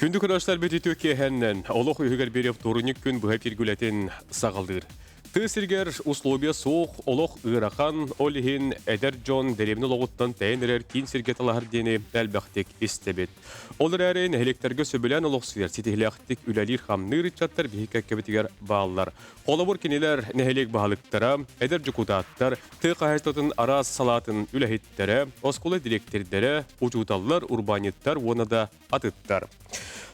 Күндү көрөөччүлэрбит үтүө киэһэннэн олох үһүгэр биэриэх туорунньук күн быһа киргүлэтин саҕалыыр. Тыа сиригэр условия суох, олох ыарахан, ол иһин эдэр дьон дэриэбинэ олоҕуттан тэйэн эрэр киин сиргэ талаһар диэни элбэхтик истэбит. Ол эрээри нэһилиэктэргэ сөбүлээн олохсуйар, ситиһилээхтик үлэлиир-хамныыр ыччаттар биһиги кэккэбитигэр бааллар. Холобур, кинилэр нэһилиэк баһылыктара, эдэр дьокутааттар, тыа хаһаайыстыбатын араас салаатын үлэһиттэрэ, оскуола дириэктэрдэрэ, учууталлар, урбаанньыттар уонна да атыттар.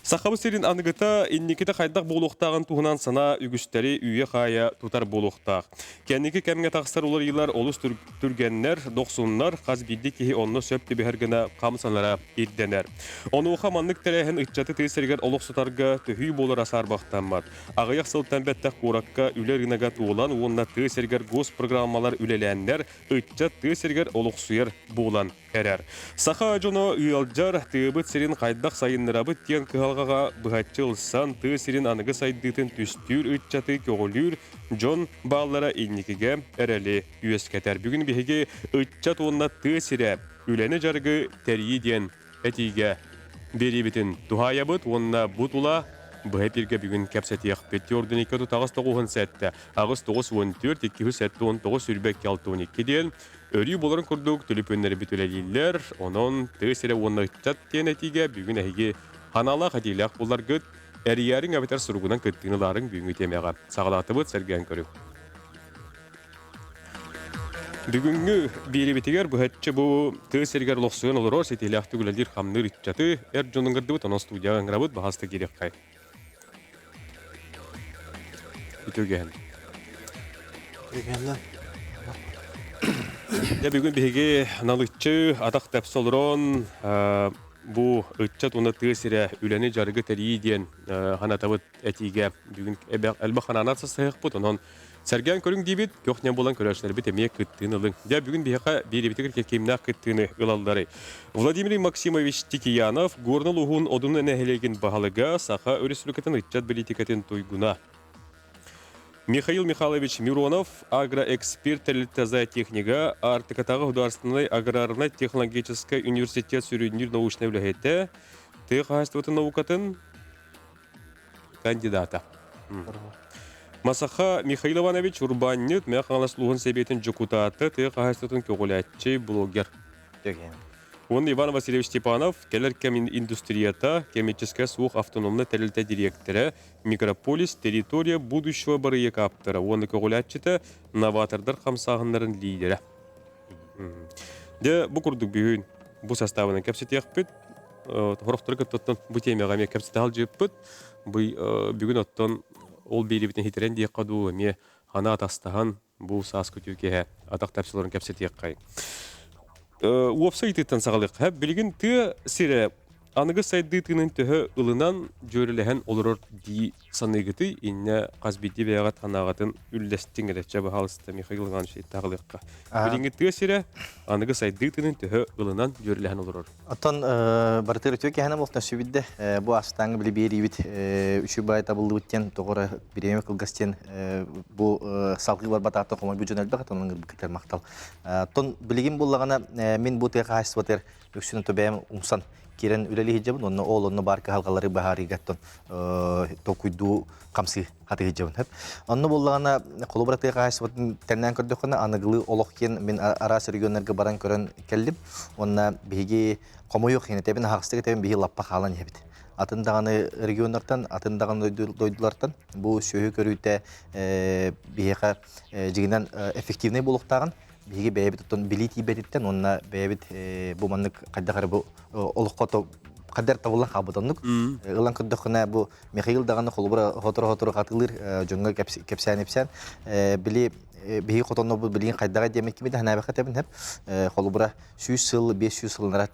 Сахабыт сирин аныгыта инникитэ хайдах буолуохтааҕын туһунан санаа үгүстэри үүйэ-хаайа тутар буолуохтаах. Кэнники кэмҥэ тахсар уларыйыылар олус түргэннэр, дохсуннар, хас биирдии киһи онно сөп түбэһэр гына хамсанара ирдэнэр. Онуоха маннык тэрээһин ыччаты тыа сиригэр олохсутарга төһүү буолара саарбахтаммат. Аҕыйах сылтан бэттэх куоракка үлэ рынога туолан уонна тыа сиригэр госпрограммалар үлэлээннэр, ыччат тыа сиригэр олохсуйар буолан эрэр. Саха дьоно ыалдьар, тыабыт сирин хайдах сайыннарабыт диэн кыһалҕаҕа быһаччы ылсан, тыа сирин аныгы сайдыытын түстүүр ыччаты көҕүлүүр дьон бааллара инникигэ эрэли үөскэтэр. Бүгүн биһиги ыччат уонна тыа сирэ үлэни-дьарыгы тэрийии диэн этиигэ биэриибитин туһаайабыт уонна бу тула быһа эпииргэ бүгүн кэпсэтиэхпит. Тиордуникка тутаҕас тоҕуһун сэттэ, аҕыс 94, иккиһү 79, 22 62 диэн өрүү буоларын курдук түлүпүөннэрбит үлэлииллэр. Онон тыа сирэ уонна ыччат диэн этиигэ бүгүн эһиги ханаалаах этиилээх буларгыт эрийээриҥ эбэтэр суругунан кыттыыны ылаарыҥ бүгүҥҥү тиэмэҕэ. Саҕалаатыбыт, сэргээн көрүҥ. Бүгүҥҥү биэриибитигэр быһаччы бу тыа сиригэр олохсуйан олорор ситиилээхтик үлэлиир-хамныыр ыччаты эр дьону ыҥырдыбыт, онон студияҕа ыҥырабыт, баһаста киириэххэй. Үтүгэн. Дьэ бүгүн биһиги налыччы атах тэпсэ олорон бу ыччат уонна тыа сирэ үлэни дьарыгы тэрийии диэн ханатабыт этиигэ бүгүн элбэх ханаанар састаһыахпыт, онон Сэргээн көрүҥ диибит, көх-нэм буолан көрөөччүлэрбит эмиэ кыттыыны ылыҥ. Дьэ, бүгүн биһиэхэ биэриибитигэр кимнээх кыттыыны ылалларый? Владимир Максимович Тикиянов, Горнай улууһун Одуну нэһилиэгин баһылыга, Саха Өрөспүүбүлүкэтин ыччат бэлиитикэтин туйгуна. Михаил Михайлович Миронов, агроэксперт тэрилтэ зоотехнига, Арктикатааҕы государственнай аграрнай технологическай университет сүрүннүүр научнай үлэһитэ, тыа хаһаайыстыбатын наукатын кандидата. Масаха Михаил Иванович урбаанньыт, Мэҥэ Хаҥалас улууһун сэбиэтин дьокутаата, тыа хаһаайыстыбатын көҕүлээччи, блогер. Уонна Иван Васильевич Степанов кэлэр кэм индустрията, коммерческая суох автономнай тэрилтэ дириэктэрэ, микрополис территория будущего бырайыак ааптара уонна көҕүлээччитэ, новатордар хамсааһыннарын лидерэ. Дьэ, бу курдук бүгүн бу састаабынан кэпсэтиэхпит. Хорохтору кыттыттан бу тиэмэҕэ эмиэ кэпсэтэ сылдьыппыт. Бу бүгүн оттон ол биэрибитин хитэрэн диэххэ дуу, эмиэ хана атастаһан бу сааскы түүкэһэ атах тапсыларын кэпсэтиэххэй. Уопсай ыйтыттан саҕалыахха. Билигин тыа сирэ Аныгы сайдыы тыынын төһө ылынан, дьүөрэлэһэн олорор дии саныыгытый? Инньэ хас биирдии бэйэҕит санааҕытын үллэстиҥ эрэ. Чэ, баһаалыста, Михаил Иванович иттаҕылыахха. Билиҥҥи тыа сирэ аныгы сайдыы тыынын төһө ылынан, дьүөрэлэһэн олорор? Оттон барытыгар үтүө кэһэнэ буолтан сүбүддэ. Бу астааҥы били биэриибит үчүгэй баай табыллыбыт диэн тоҕо эрэ бириэмэ кылгас диэн бу салгыы барбатааттан хомойбут дьон элбэх, оттон ыҥырбыккытыгар махтал. Оттон билигин буоллаҕына мин бу тыа хаһаайыстыбатыгар үксүн ото бэйэм умсан киирэн үлэлии сылдьабын уонна ол онно баар кыһалҕалары быһаарыыга толкуйдуу хамсыы хатыы сылдьабын. Онно буоллаҕына холобура тыа хаһаайыстыбатын тэннээн көрдөххүнэ аныгылыы олох диэн мин араас регионнарга баран көрөн кэллим. Уонна биһиги хомойуох иһин этэбин аһаҕастык этэбин биһиги лаппа хаалан иһэбит. Атын даҕаны регионнартан, атын даҕаны дойдулартан бу сүөһү көрүүтэ биһиэхэ дьиҥинэн эффективнэй буолуохтааҕын биһиги бэйэбит оттон билии тиийбэтиттэн уонна бэйэбит бу маннык хайдах эрэ бу олоххо хайдах табыллан хаалбыт оннук ылан көрдөххүнэ бу Михаил даҕаны холобура хотору-хотору хатылыыр дьоҥҥо кэпсээн-ипсээн били биһиги хотоннорбут билигин хайдаҕа диэммит кими да санаабакка этэбин хэп холобура 100 сыл 500 сыл анараа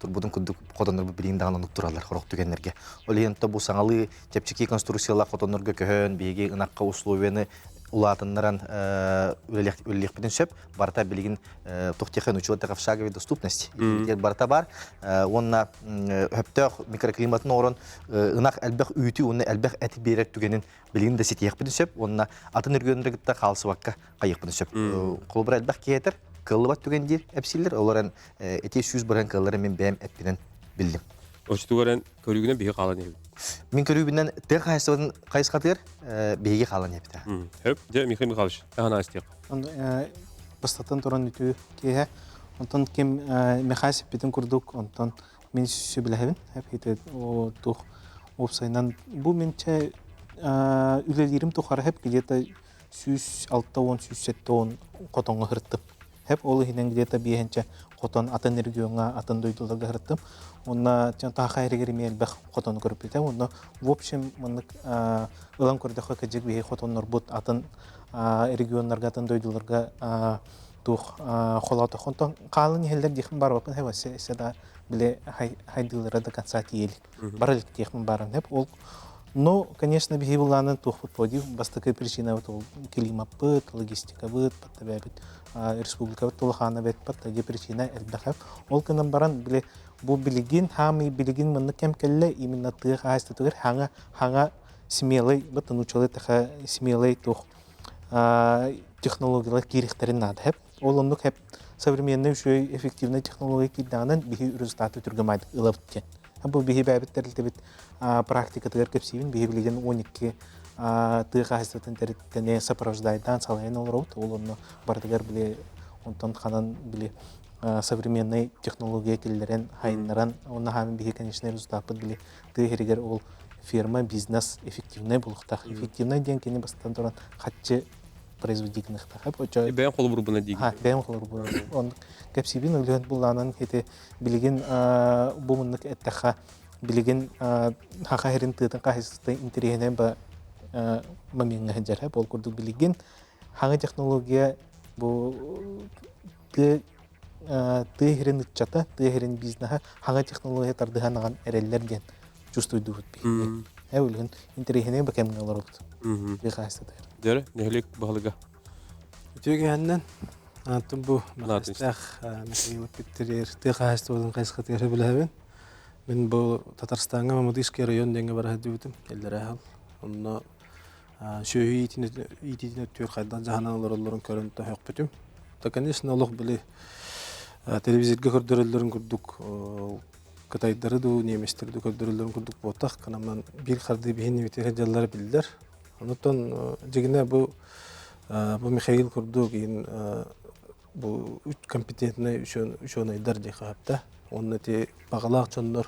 турбутун курдук хотоннорбут билигин даҕаны оннук тураллар хорох түгэннэргэ. Ол иһин то бу саҥалыы чэпчэки конструкциялаах хотоннорго көһөн биһиги ынахха условияны улаатыннаран үлэлиэхпитин сөп. Барыта билигин туох учет в шаговой доступности. Барыта бар. Уонна өптөөх микроклиматын оҥорон ынах элбэх үүтү уонна элбэх эти биэрэр түгэнин билигин да ситиэхпитин сөп. Уонна атын регионнары кытта хаалсыбакка хайыахпытын сөп. Холобура элбэх киһи этэр, кыаллыбат түгэн диир эпсииллэр. Олор ити 100% кыаллары мин бэйэм эппинэн биллим. Очтугар эн көрүүгүнэн биһиги хаалан иһэбит. Мин көрүүбүнэн тыа хаһайыстыбатын хайысхатыгар биһиги хаалан иһэбит. Хөп, дьэ Михаил Михайлович, таһан астиэх. Бастатан туран үтүө киэһэ. Онтон ким Михаил сиппитин курдук, онтон мин сөбүлэһэбин. Туох уопсайынан бу мин чэ үлэлиирим тухары хэп где-то 160 170 хотоҥҥо сырыттым. Хэп ол иһинэн где-то биэһинчэ хотон атын региоҥҥа, атын дойдуларга сырыттым. Уонна таха эригэр эмиэ элбэх хотону көрбүтэ. Онно в общем маннык ылан көрдөххө кыдьык биһи хотоннорбут атын регионнарга, атын дойдуларга туох холоотох. Онтон хаалан иһэллэр диэхпин барбаппын хэп өссө да били хайдыылара до конца тиийэ илик. Бара илик диэхпин баран хэп ол Но, конечно, биһи былаанын туохпут подив бастакы причинабыт ол климаппыт, логистикабыт, бэбит республикабыт тулахаана бэт де причина элбэх. Ол гынан баран били бу билигин хаамый билигин маннык кэм кэллэ именно тыа хаһаайыстыбатыгар хаҥа хаҥа смелый быт научалый таха смелый туох технологиялар киириэхтэрин наада хэп. Ол оннук хэп современный үчүгэй эффективный технология киирдэҕинэн биһи результаты түргэмайдык ылабыт диэн. Бу биһи бэйэбит тэрилтэбит практикатыгар кэпсиибин. Биһи билигин 12 тыа хаһаайыстыбатын тэрилтэни сопровождайдаан салайан олоробут. Ол онно барытыгар били онтон ханан били современный технология киллэрэн хайыннаран онно хаамын биһи конечно результаппыт били тыа иһигэр ол ферма бизнес эффективный буолуохтаах. Эффективный диэн кини бастатан туран хаччы производительныхтаах. Бэйэм холобурбуна диигин. Бэйэм холобурбуна. Он кэпсиибин өлүөн буллаанан ити билигин бу муннук эттэххэ билигин хаха херин тыатын хаһыстыта интэриэһинэй ба момеҥҥа сылдьар ол курдук билигин хаҥа технология бу тыа тыа херин ыччата тыа херин бизнеһа хаҥа технология тардыһан аҕан эрэллэр диэн чувствуйдубут биһиги э билигин интэриэһинэй ба кэмҥэ олоробут тыа хаһыстытыгар Дьэрэ, нэһилиэк баһылыга. Үтүө киһиннэн Антон бу Мэхээстээх Михаил Питтерер тыа хаһаайыстыбатын хайысхатыгар сөбүлэһэбин. Мин бу Татарстаҥҥа Мамадышский район диэҥҥэ бара сылдьыбытым иллэрээ сыл. Онно сүөһү иитиитин өттүгэр хайдах дьаһанан олороллорун көрөн тоһөхпүтүм. Да, конечно, олох били телевизорга көрдөрөллөрүн курдук кытайдары дуу, немецтэри дуу көрдөрөллөрүн курдук буолтах. Канаман биир хардыы биһин ибитигэр дьаллара биллэр. Онтон дьигинэ бу бу Михаил курдук иин бу компетентный ученайдар дии хаапта. Онно ити баҕалаах дьоннор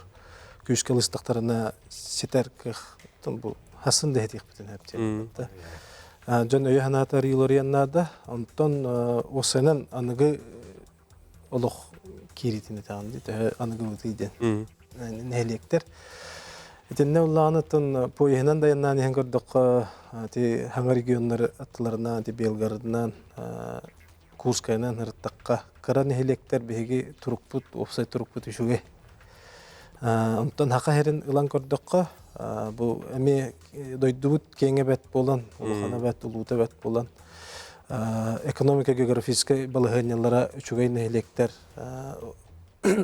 күүскэ ылыстахтарына ситэр кыах бу хасын да этиэхпитин хэптиэн. Дьон өйө санаата арыйыларыйан наада. Онтон осенан аныгы олох кииритин этэҕин дии төһө аныгылытый диэн нэһилиэктэр. Итиннэ уллаҕыныттан поеһынан дайаннаан иһэн көрдөххө ити хаҥа регионнар аттыларынан ити Белгородынан Курскайынан ырыттахха кыра нэһилиэктэр биһиги турукпут уопсай турукпут үчүгэй. Онтон хака сирин ылан көрдөххө бу эмиэ дойдубут киэҥэ бэт буолан улахана бэт улуута бэт буолан экономика географическай балаһыанньалара үчүгэй нэһилиэктэр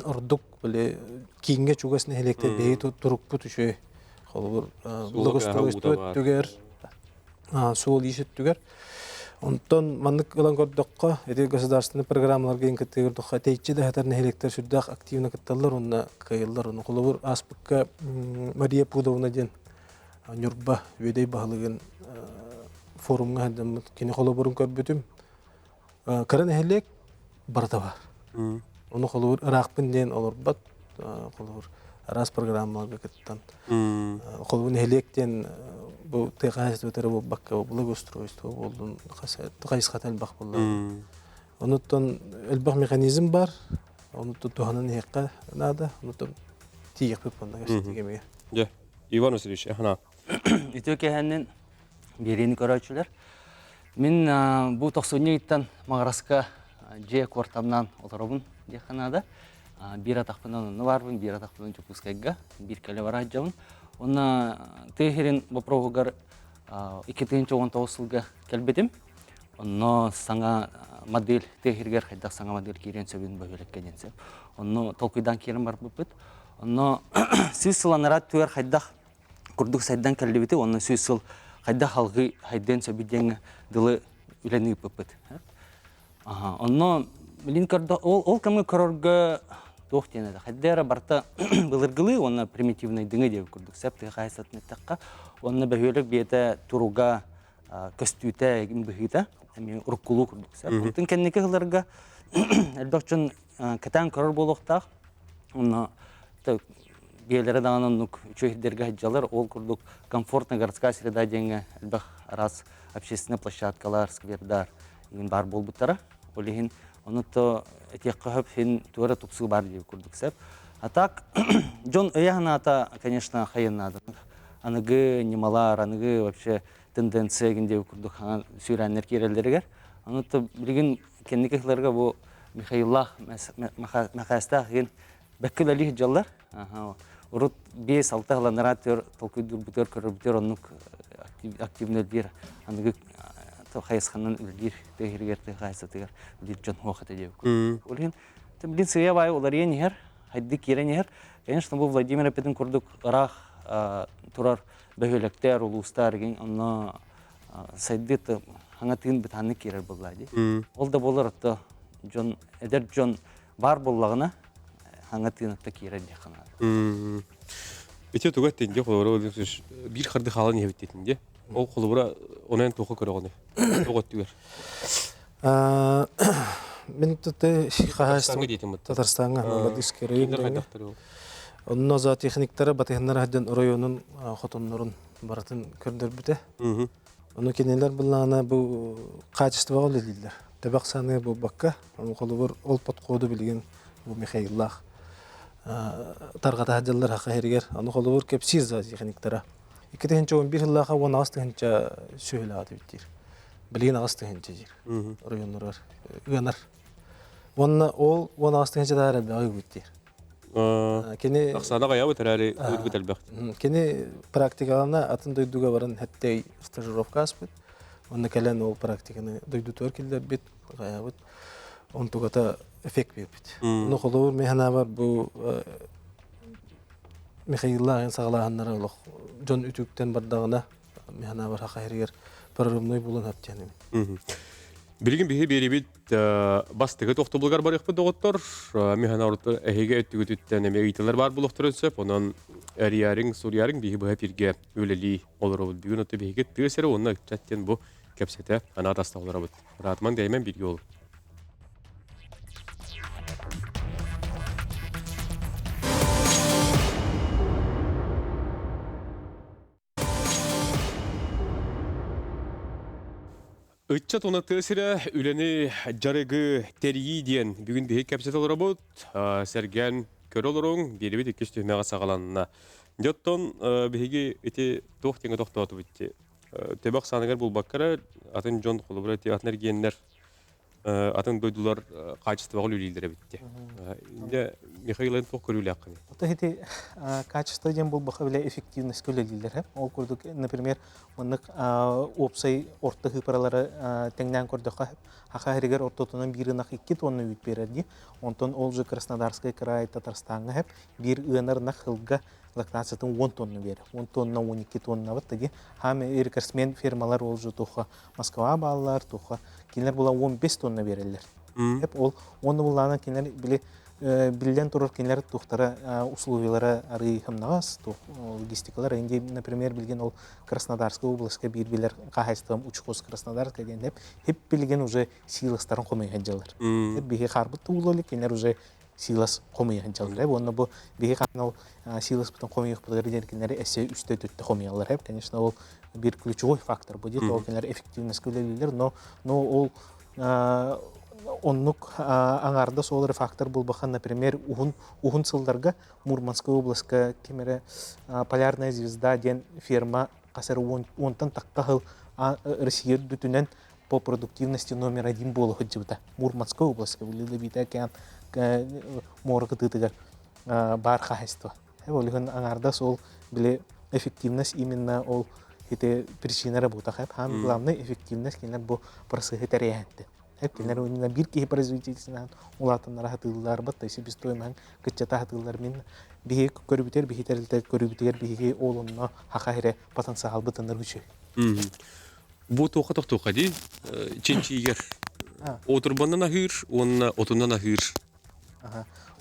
ордук били кииҥҥэ чугас нэһилиэктэр биһиги турукпут үчүгэй холобур благоустройство өттүгэр суол-иис өттүгэр онтон маннык ылан көрдөххө ити государственный программаларга иин кытта көрдөххө тэйиччи да сытар нэһилиэктэр сүрдээх активно кытталлар уонна кыайаллар ону холобур ааспыкка Мария Пудовна диэн Ньурба Үөдэй баһылыгын форумҥа сылдьаммыт кини холобурун көрбүтүм. Кыра нэһилиэк барыта бар. Ону холобур ыраахпын диэн олорбот, холобур араас программаларга кыттан. Холобур нэһилиэк диэн бу тыа хаһаайыстыбата буолбакка благоустройство буоллун, хайысхата элбэх буолла. Онуттан элбэх механизм бар. Онуттан туһанан иһиэххэ наада. Онуттан тиийиэхпит буолла кэпсэтиигэ. Дьэ, Иван Васильевич, аһына. Үтүө кэһэннин биэриини көрөөччүлэр. Мин бу тохсунньу ыйыттан Маҕараска дьиэ куортамнаан олоробун диэххэ наада. Биир атахпынан онно баарбын, биир атахпынан Дьокуускайга, биир кэлэ бара сылдьабын. Уонна тыа сирин боппуруоһугар 2019 сылга кэлбитим. Онно саҥа модель тыа сиригэр хайдах саҥа модель киириэн сөбүн бөһүөлэккэ диэн сөп. Онно толкуйдаан киирэн барбыппыт. Онно сүүс сыл анараа өттүгэр хайдах курдук сайдан кэллибити уонна сүүс сыл хайдах алгыы хайдыан сөбүй диэҥҥэ дылы үлэни ыыппыппыт. Онно билин көрдө ол, ол кэмҥэ көрөргө Туох диэн этэ. Хайда эрэ барыта былыргылыы уонна примитивнайдыҥы диэбит курдук сөп тыа хаһаайыстыбатын эттэххэ. Уонна бөһүөлэк бэйэтэ туруга, көстүүтэ, быһыыта эмиэ уруккулуу курдук сөп. Онтон кэнники сылларга элбэх дьон кэтээн көрөр буолуохтаах. Онно биэлэрэ даҕаны оннук үчүгэй сирдэргэ сылдьаллар. Ол курдук комфортная городская среда диэҥҥэ элбэх араас общественнай площадкалар, сквердар игин баар буолбуттара. Ол иһин ону то этиэххэ сөп син туора тупсуу баар диир курдук сөп. А так дьон өйө-санаата, конечно, хайыннаады. Аныгы ньымалар, аныгы вообще тенденция игин диэбит курдук сүүрээннэр киирэллэригэр. Ону то билигин кэнники сылларга бу Михаиллаах Мэхээстээх игин бэккэ үлэлии сылдьаллар. Урут 5-6 сыланнара толкуйдуурбутугар, көрөрбүтүгэр оннук активно үлэлиир, аныгы хайысханан үлэлиир тыа иһигэр, тыа хаһаайыстыбатыгар үлэлиир дьон суох этэ диэбит. Ол иһин билин сыыйа-баайа уларыйан иһэр, хайды киирэн иһэр. Конечно, бу Владимир эппитин курдук ыраах турар бөһүөлэктэр, улуустар игин онно сайдыы хаҥа тыын бытааннык киирэр буолла дии. Ол да буолар отто дьон эдэр дьон баар буоллаҕына хаҥа тыынатта киирэр диэххэ наада. Ити туга эттин холобура биир харды хаалан иһэбит диэтин дии. Ол холобура онон туохха көрөҕүнүй? Тоҕо өттүгэр? Мин тутты хаһаайыстыба Татарстаҥҥа Мамадышский район Онно зоотехниктара батыһыннар сылдьан оройуонун хотоннорун барытын көрдөрбүтэ. Ону кинилэр былаана бу качествоҕа үлэлииллэр. Төбөх саныы буолбакка, холобур ол подходу билигин бу Михаиллаах тарҕата сылдьаллар хаха иһигэр. Ону холобур кэпсиир зоотехниктара. 2011 сыллааха 18 тыһыынча сүөһүлээх этибит диир. Билигин 8 тыһыынча диир. Оройуоннарыгар ыанар. Уонна ол 18 тыһыынча таар элбэҕи ыыбыт диир. Кини Ахсаана аҕыйаабыт эрээри ыырбыт элбэх. Кини практикалана атын дойдуга баран хэттэй стажировка ааспыт. Онно кэлэн ол практиканы дойдутугар киллэрбит, хайаабыт. Онтугата эффект биэрбит. Ону холобур мин санаабар бу Михаиллаах саҕалааһыннара олох дьон үтүктэн бардаҕына мин санаабар хаха иһигэр прорывной буолан хаптиан Билигин биһи биэрибит бастакы тохтобулугар барыахпыт доҕоттор. Мин санаабар эһиги өттүгүтүттэн эмиэ ыйытылар баар буолуохтарын сөп. Онон эрийээриҥ, суруйаарыҥ биһи быһа эфиргэ үлэлии олоробут. Бүгүн отто биһиги тыа сирэ уонна ыччат диэн бу кэпсэтэ анаа таста олоробут. Ыраатымаҥ дэймэн бииргэ ол. Ыччат уонна тыа сирэ үлэни, дьарыгы тэрийии диэн бүгүн биһиги кэпсэтэ олоробут. Сэргээн көрө олоруҥ, биэрибит иккис түһүмэҕэ саҕаланна. Дьэ оттон биһиги ити туох диэҥҥэ тохтоотубут дии. Төбө ахсааныгар булбакка эрэ атын дьон холобура ити атын эргиэннэр атын дойдулар хаачыстыбаҕа үлэлииллэр эбит дии. Дьэ, Михаил эн туох көрүүлээххиний? Ото ити качество диэн буолбаха бile эффективность үлэлииллэр. Ол курдук, например, маннык уопсай орто хыыпаралары тэҥнээн көрдөххө, Хаха иһигэр ортотунан биир ынах 2 тонна үүт биэрэр дии. Онтон ол же Краснодарскай край Татарстаҥҥа хэп биир ыанар ынах сылга лактациятын 10 тонна биэрэр. 10 тонна 12 тонна бат таги. Хам рекордсмен фермалар ол же туха Москва бааллар, туха кинилэр була 15 тонна биэрэллэр. Хеп ол уонна буллаана кинилэр били биллэн турар кинилэр тухтара условиялара арый хамнаҕас логистикалар инди например билген ол Краснодарская областка биир билэр хаһайыстыбам учхоз Краснодарская диэн хеп хеп билген уже силостарын хомуйа дьалар хеп биһи харбыт туулали кинилэр уже силос хомуйа дьаллар уонна бу биһи хаан ол силоспытын хомуйуохпутугар диэн кинилэри эссе үстэ төттө хомуйаллар хеп конечно ол бир ключевой фактор будет ол кинилэр эффективность үлэлииллэр но но ол оннук аҥаардас ол эрэ фактор буолбахан, например, уһун уһун сылларга Мурманскай областка ким эрэ Полярная звезда диэн ферма хас эрэ уонтан тахха сыл Россия үрдүтүнэн по продуктивности номер один буола сылдьыбыта. Мурманскай областка Лиловита океан муора кытыытыгар баар хаһайство. Ол иһин аҥаардас ол били эффективность именно ол ити причина эрэ буолбатах. Хаан главный эффективность кинилэр бу процессы тэрийэһэнтэ. Кинилэр именно биир киһи производительностынан улаатыннара сатыыллар, бат себестоимоһын кыччата сатыыллар. Мин биһиги көрүбүтэр, биһи тэрилтэ көрүбүтүгэр биһиги ол онно хаха эрэ потенциалбытыннар үчү. Бу туохха тохтуохха дии? Чинчийгэр. Отурбаннан аһыыр уонна отунан аһыыр.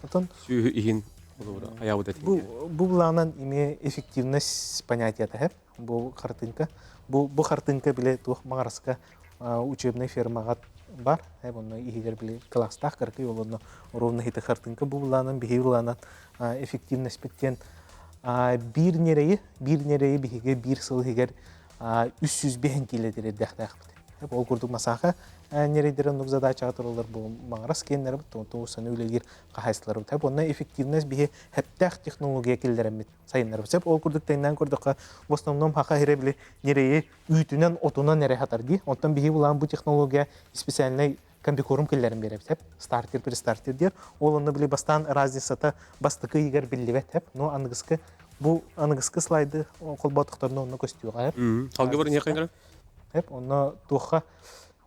Отон Сүүһү иһин олура аябыт бу этинге. Бу былаанан име эффективность понятията хеп бу хартынка. Бу хартынка биле туох Маҥараска учебный фермаҕа бар. Хеп онно иһигэр биле класстаах кыракый ол онно ровно хити хартынка бу былаанан биһи былаанан эффективность диэн биир ньирэйи биһиги биир сыл иһигэр 305 киилэ тириэрдэхтээхпит. Ол курдук масаха ньирэйдэрин оннук задачаҕа тураллар бу Маҥарас киэннэрбит, туусаны үлэлиир хаһаайыстыларбыт. Хеп онно эффективность биһи хэптээх технология киллэрэммит сайыннарбыт. Сөп ол курдук тэҥнээн көрдөххө, в основном хаха иһирэ били ньирэйи үүтүнэн, отунан эрэ хатар дии. Онтон биһи булаан бу технология специальный комбикорм киллэрин биэрэбит хеп. Стартер, престартер диэр. Ол онно били бастаан разницата бастакы ыйыгар биллибэт хеп. Но аныгыскы бу аныгыскы слайды холботохторно онно көстүөҕэ хеп. Халга бар ньиэхэ Хеп онно туохха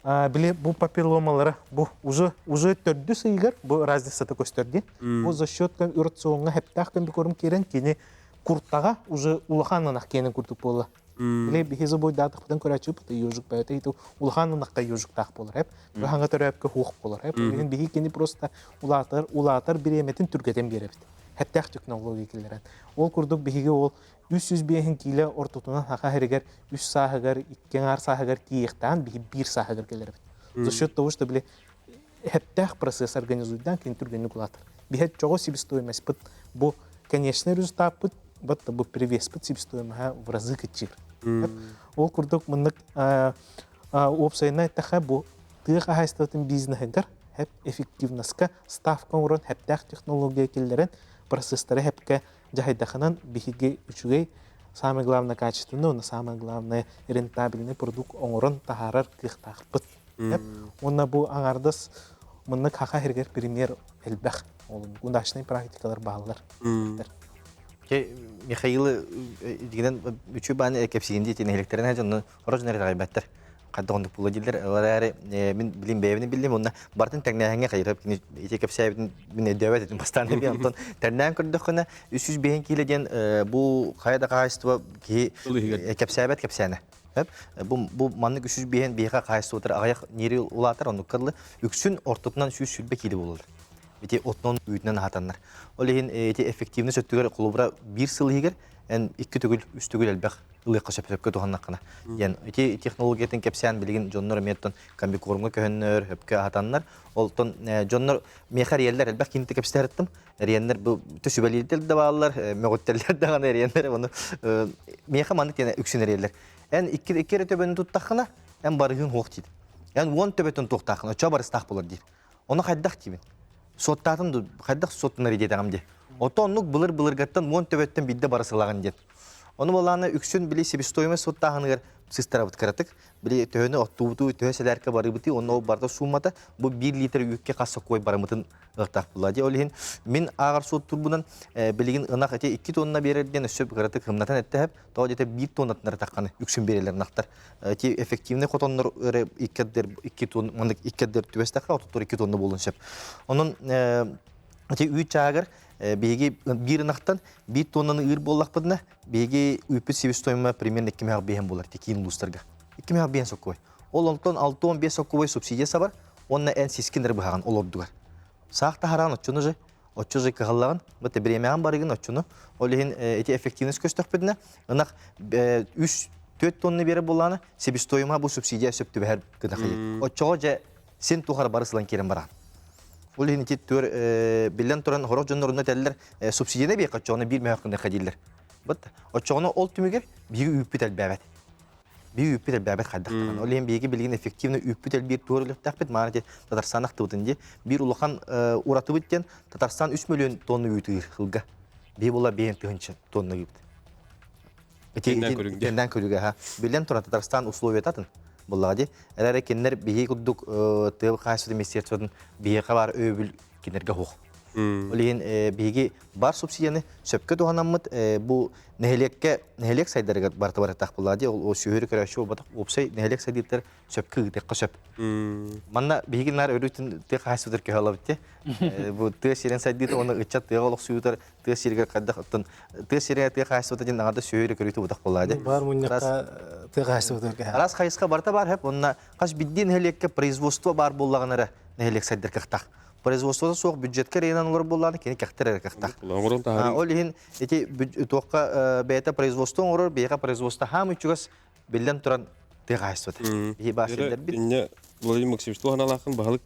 били бу папилломалара бу уже төрдүс ыйыгар бу разницата көстөр дии. Бу за счет рационҥа хептаах комбикорм киирэн кини куртаҕа уже улахан ынах киэнин курдук буолла. Били биһи забойдаатахпытын көрөөччүбүт ежик бэйэтэ ити улахан ынахта ежиктаах буолар эп. Хаҥа төрөөпкө хуох буолар эп. Билигин биһи кини просто улаатар улаатар бириэмэтин түргэтэн биэрэбит. Хептаах технология киллэрэн. Ол курдук биһиги ол 305 киилэ ортотунан хаха иһигэр үс сааһыгар, икки аҥаар сааһыгар тиийиэхтээн биһи биир сааһыгар кэлэрбит. За счет того, что били хептаах процесс организуйдан кини түргэнник улаатар. Биһи чоҕо себестоимостьпыт бу конечный результаппыт вот бу привеспит себестоимоһа в разы кыччыыр. Ол курдук мыннык уопсайынан эттэхэ бу тыа хаһаайыстыбатын бизнеһигэр хеп эффективностька ставка оҥорон хептээх технология киллэрэн процесстары хепке дьаһайдахынан биһиги үчүгэй, самое главное качественный уонна самое главное рентабельный продукт оҥорон таһаарар кыахтаахпыт. Уонна бу аҥаардас мыннык хаха иһигэр пример элбэх удачный практикалар бааллар. Михаилы дигинен үчү бааны кепсигин дии тинэһиликтерин дьонну орож нэр таҕайбаттар хайдах оннук була дииллэр ол эрээри мин билим бэйэбин биллим уонна бартын тэҥнээһиҥҥэ хайырап кини ити кэпсээбитин мин өйдөөбөт этим бастаан эбии онтон тэҥнээн көрдөххүнэ 305 киилэ диэн бу хайа да хаһаайыстыба киһи кэпсээбэт кэпсээнэ бу маннык 305 биһиэхэ хаһаайыстыбатар аҕыйах нири улаатар оннукка дылы үксүн ортотунан 120 киилэ буолалар ити отунан үүтүнэн аһатаннар ол иһин ити эффективность өттүгэр холобура биир сыл иһигэр эн икки төгүл үс төгүл элбэх ылыахха сөп сөпкө туһаннаххына диэн ити технологиятын кэпсээн билигин дьоннор эмиэ оттон комбикормга көһөннөр сөпкө аһатаннар олтон дьоннор миэхэ эриэллэр элбэх киинти кэпсэтэртим эриэннэр бу төсүбэлиирдэр да бааллар мөҕүттэллэр даҕаны эриэннэр ону миэхэ маннык диэн үксүн эриэллэр эн икки икки эрэ төбөнү туттаххына эн барыһын хуох диир эн уон төбөтүн туохтааххына оччо барыстаах болар диир ону хайдах диибин суоттаатым ду хайдах суоттанар диэтэҕим дии ото оннук былыр былыргаттан уон төбөттөн биирдэ барысылаҕын диэн Ону буоллаҕына үксүн били себестоимость суоттааһыныгар сыстарабыт кыратык. Били төһөнү оттуубуту, төһө сэлээркэ барыыбытый, онно ол барыта сууммата бу биир литр үүккэ хас сокуой барымытын ылтах буолла. Дьэ ол иһин мин ааҕар суоттуурбунан билигин ынах ити 2 тонна биэрэр диэн өссө кыратык хымнатан эттэһэп, тоҕо диэтэ 1 тоннатынары тахханы үксүн биэрэлэр ынахтар. Ити эффективный хотоннор эрэ 2 тонна, маннык 2 дэр түбэстэххэ отуттар 2 тонна буолуон сөп. Онон ити үүт чаагар биһиги биир ынахтан биир тоннаны ыыр буоллахпытына, биһиги үүппүт себестоимость примерно 2,5 буолар киин улуустарга. 2,5 сокуой. Ол онтон 65 сокуой субсидия сабар, уонна эн сискин эрэ быһаҕын олордугар. Саах таһараан оччону же, оччо же кыһаллаҕын, бу бириэмэҕин барыгын оччону. Ол иһин ити эффективность көстөхпүтүнэ, ынах 3-4 тонна биэрэр буоллаҕына, себестоимость бу субсидия сөп түбэһэр гына хайыр. Оччоҕо дьэ син тухары бары сылан киирэн бараҕын. Ол иһин ити түөр биллэн туран хорох дьоннорунна этэллэр субсидияны биэххэ оччоҕуна биир мөһөх гыныахха дииллэр. Бут оччоҕуна ол түмүгэр биһиги үүппүт элбээбэт. Биһиги үүппүт элбээбэт хайдах даҕаны. Ол иһин биһиги билигин эффективно үүппүт элбиир туор үлэхтээхпит. Мааны ити Татарстан ахтыбытын дии. Биир улахан уратыбыт диэн Татарстан 3 миллион тонна үүт ыыр сылга. Биһи була 5 тыһыынча тонна ыыбыт. Итиннэн көрүгэ ха. Биллэн туран Татарстан условията атын буллаҕа дии. Эрээри кинилэр биһи курдук тыа хаһаайыстыбатын министерствотын биһиэхэ баар өйөбүл кинилэргэ суох. Ол иһин биһиги бар субсидияны сөпкө туһанаммыт бу нэһилиэккэ нэһилиэк сайдарыгар барыта барытах буллаҕа дии. Ол сүһүрү көрөөччү буолбатах уопсай нэһилиэк сайдыытыгар сөпкө ыытыахха сөп. Манна биһиги наар өрүүтүн тыа хаһаайыстыбатыгар көһө алабыт дии. Бу тыа сирин сайдыыта уонна ыччат тыаҕа олохсуйуутар тыа сиригэр хайдах оттон тыа сиригэр тыа хаһаайыстыбата диэн аҥарда сүөһү көрүүтэ бутах буоллаа дии. Бар мунньахха тыа хаһаайыстыбатыгар кэһэ. Араас хайысха барыта бар хэп, онна хас биирдии нэһилиэккэ производство баар буоллаҕына эрэ нэһилиэк сайдар кыахтаах. Производствота суох бюджетка эрэнэн олорор буоллаҕына кини кэхтэр эрэ кыахтаах. Ол иһин ити туохха бэйэтэ производство оҥорор, биһиэхэ производство хаамый чугас биллэн туран тыа хаһаайыстыбата. Биһи баар сирдэрбит. Инньэ Владимир Максимович туох аналааххын баһылык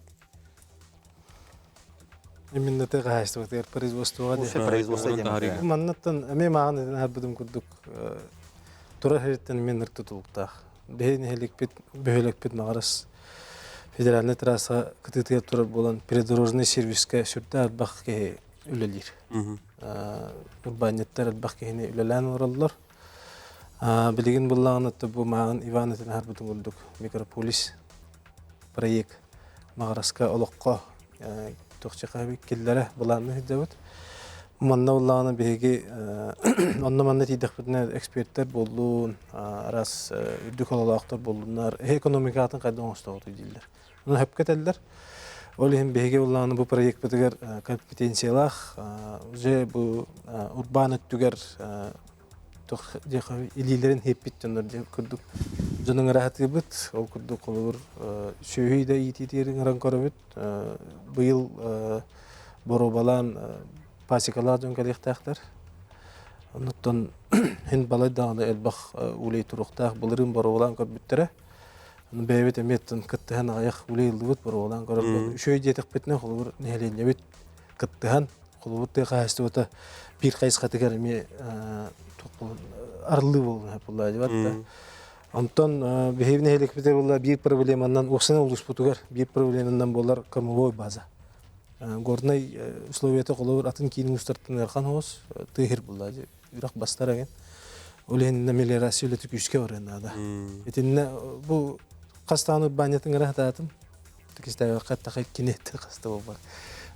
Именно тыа хаһаайыстыбатыгар производствоҕа диэн. Производство диэн. Маннаттан эмиэ мааҕын этэн аһарбытым курдук турар сириттэн эмиэ ынырык тутулуктаах. Биһи нэһиликпит, бөһүөлэкпит Маҕарас федеральнай трасса кытыытыгар турар буолан придорожный сервискэ сүрдээх элбэх киһи үлэлиир. Урбаанньыттар элбэх киһини үлэлээн олороллор. Билигин буллаҕына бу мааҕын Иван этэн аһарбытын курдук микрополис проект Маҕараска олоххо туохчаха киллэрэ былаанна сылдьабыт. Манна буллаҕына биһиги онно-манна тиийдэхпитинэ эксперттэр буоллун, араас үрдүк ололоохтор буоллуннар, экономикатын хайдах оҥостоҕутуй дииллэр. Ону сөпкө этэллэр. Ол иһин биһиги буллаҕына бу проекпытыгар компетенциялаах уже бу урбаан өттүгэр туох диэхэ илиилэрин иһиппит дьоннор диэн курдук дьону ыҥыраһатыыбыт. Ол курдук холобур сүөһү да иитиитигэр ыҥыран көрөбүт. Быйыл боруобалаан пасекалаах дьон кэлиэхтээхтэр. Оннуттан һин балай даҕаны элбэх улей туруохтаах былырыын боруобалаан көрбүттэрэ. Ону бэйэбит эмиэ кыттыһан аҕыйах улей ыллыбыт боруобалаан көрөргө. Үчүгэй диэтэхпитинэ холобур нэһилиэнньэбит кыттыһан холобур тыа хаһаайыстыбата биир хайысхатыгар эмиэ арыллыы буолуон буолла да. Онтон биһиги нэһилиэкпитигэр буолла биир проблеманан уопсайынан улууспутугар биир проблеманан буолар кормовой база. Горнай условията холобур атын киин улуустартан ыарахан соҕус тыа буолла үрэх бастар эҥин. Ол иһин мелиорация үлэтэ күүскэ барыан наада. Итиннэ бу хас даҕаны урбаанньатын гына сатаатым. Кистээбэххэ эттэххэ кини хаста буолбат.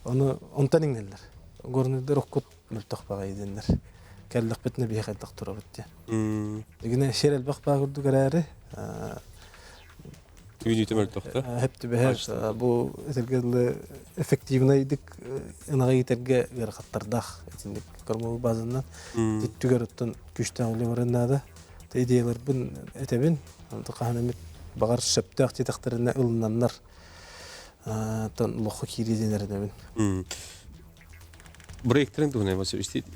Ону онтон иҥнэллэр. Горнайдар оккут мөлтөх баҕайы диэннэр. Кэллэхпитинэ биһи хайдах турабыт диэн. Дигинэ сир элбэх баа курдук эрээри Үүнүүтэ мөлтөх да? Хөп түбэһэр бу этэргэ дылы эффективнайдык ынаҕы иитэргэ ыарахаттардаах итинник кормовой базанан түгэр оттон күүстээх үлэ баран наада. Идеяларбын этэбин, хаһан эмит баҕар сөптөөх диэтэхтэринэ ылынаннар тон лоххо киирии диэн эрэнэбин. Проекттарын туһунан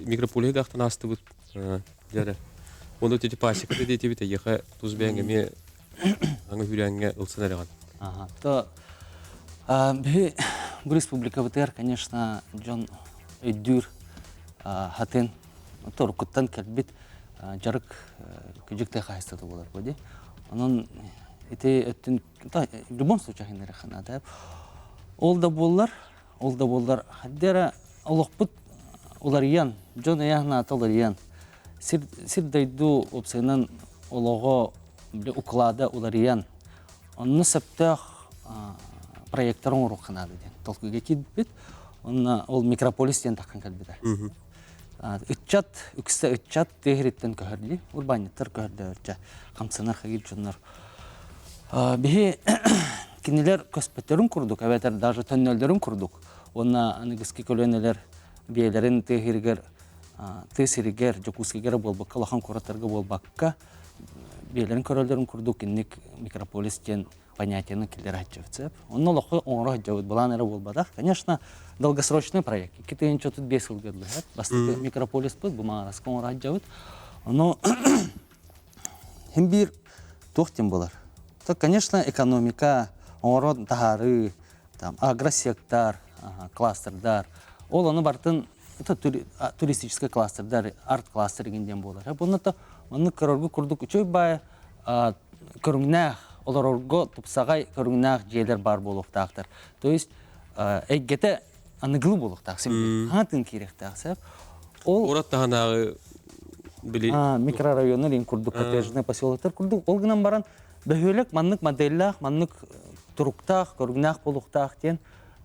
микрополиһы даахтан аастыбыт дьэрэ. Онно тити пасека диэтибит эйиэхэ тус бэйэҥ эмиэ аңы хүрээҥҥэ ылсан эрэҕин. Ага. То биһи бу республикабытыгар, конечно, дьон өйдүүр хатын торуккуттан кэлбит дьарык күдьүк тыа хаһаайыстыбата буолар бу дии. Онон ити өттүн в любом случае ханара Ол да буоллар, ол да буоллар хадда эрэ олохпут уларыйан, дьон өйө-санаата уларыйан, сир сир дойду уопсайынан олоҕо уклада уларыйан, онно сөптөөх проекттар оҥоруохха наада диэн толкуйга киирбит. Онно ол микрополис диэн таххан кэлбитэ. Ыччат, үксэ ыччат тыа сириттэн көһөрдүү, урбаанньыттар көһөрдөөрчө хамсанар хагир дьоннор. Биһи кинилэр көспөттөрүн курдук, эбэтэр даже төннөллөрүн курдук, уонна аныгыскы көлүөнэлэр биэлэрин тыа сиригэр тыа сиригэр, Дьокуускайга эрэ буолбакка, улахан куораттарга буолбакка, биэлэрин көрөллөрүн курдук инник микрополис диэн понятиены киллэрэ сылдьабыт сөп. Онно олоххо оҥоро сылдьабыт былаан эрэ буолбатах. Конечно, долгосрочный проект. 2035 сылга дылы бастакы микрополиспыт бу Маҥараска оҥоро сылдьабыт. Ону хим биир туох диэн буолар. То, конечно, экономика, оҥорон таһаарыы, там, агросектор, кластердар. Ол ону бартын это туристический кластердар, арт-кластер диэн буолар. Бұны то онну көрөргө курдук үчүгэй баай көрүҥнээх, олорорго тупсаҕай көрүҥнээх дьиэлэр баар буолуохтаахтар. То есть эйгэтэ аныгылы буолуохтаах син хаатын киириэхтээх сөп. Ол Урат таһынааҕы били микрорайоннар ин курдук коттеджный поселоктар курдук ол гынан баран бөһүөлэк маннык модельлаах, маннык туруктаах, көрүҥнээх буолуохтаах диэн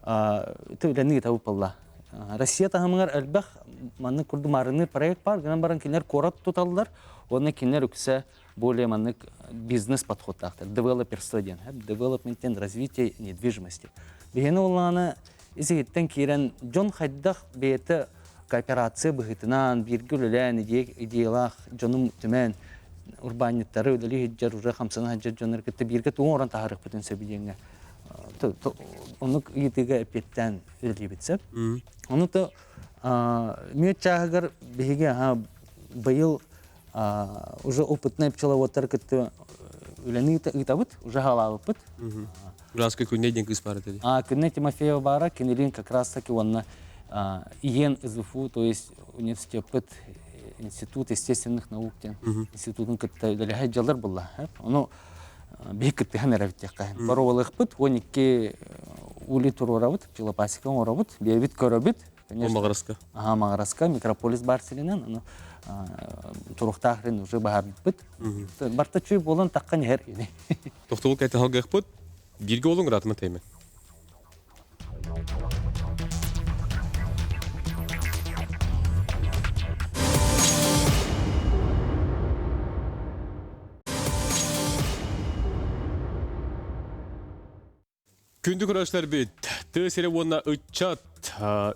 үлэни ыытабыт буолла. Россия таһымыгар элбэх маннык курдук маарынныыр проект баар, гынан баран кинилэр куорат туталлар уонна кинилэр үксэ более маннык бизнес подходтаахтар, девелоперство диэн, development and развитие недвижимости. Биһини улааны ис-иһиттэн киирэн дьон хайдах бэйэтэ кооперация быһыытынан бииргэ үлэлээн идеялаах дьонум түмэн урбаанньыттары үлэлии сылдьар уже хамсана сылдьар дьоннор кытта бииргэ тугу оҥорон таһаарыахпытын сөбүй диэҥҥэ. Оннук ыйытыыга эппиэттээн үлэлиибит сөп. Ону то мүөт чааһыгар биһиги быйыл уже опытный пчеловодтар кытта үлэни ыытабыт, уже хаалаабыппыт. Ураска Күннэй диэн кыыс баар этэ. А, Күннэй Тимофеева баара, кинилиин как раз таки уонна ИЕН СВФУ, то есть университеппыт Институт естественных наук диэн институтун кытта үлэлэһэ дьалар булла. Ону биһи кыттыһан эрэбит диэххэ. Боруобалыахпыт, 12 ули туруорабыт, пчелопасека оҥоробут, биэбит көрөбүт. Маҕараска. Аха, Маҕараска, микрополис бар сиринэн, ону туруохтаах рин уже баһарбыт. Барта чүй буолан таххан иһэр ини. Тохтобул кэти халгыахпыт, бииргэ олуҥ ыраатыма теймен. Күндү көрөөччүлэрбит, тыа сирэ уонна ыччат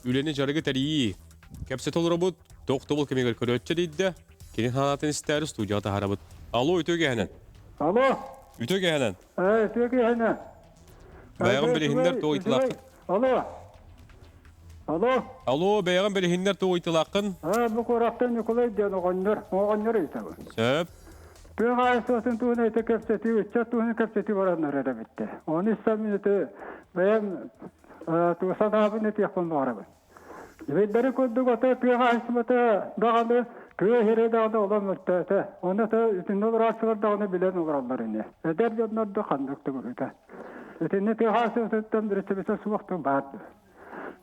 үлэни дьарыгы тэрийии. Кэпсэтэ олоробут, тохтобул кэмигэр көрөөччү дейдэ. Кини санаатын истээри студияҕа таһаарабыт. Алло, үтүө киэһэнэн. Алло. Үтүө киэһэнэн. Үтүө киэһэнэн. Бэйэҕин билиһиннэр туох ыйтылааххын? Алло. Алло. Алло, бэйэҕин билиһиннэр туох ыйтылааххын? Бу куораттан Ньукулай диэн оҕонньор, оҕонньор ыйтабын. Сөп. Тыа хаһаайыстыбатын туһунан ити кэпсэтии, ыччат туһунан кэпсэтии бараннар эрэ бүттэ. Ону истэммин ити бэйэм санаабын этиэхпин баҕарабын. Биллэрин курдук ата тыа хаһаайыстыбата даҕаны, тыа иһирэ даҕаны олом мөлтөөтө. Ону ата итиннэ олорооччулар даҕаны билэн олороллор ини. Эдэр дьоннор да ханнык да быһыыта. Итиннэ тыа хаһаайыстыбатыттан бирисэбитэ суох да баар дуо?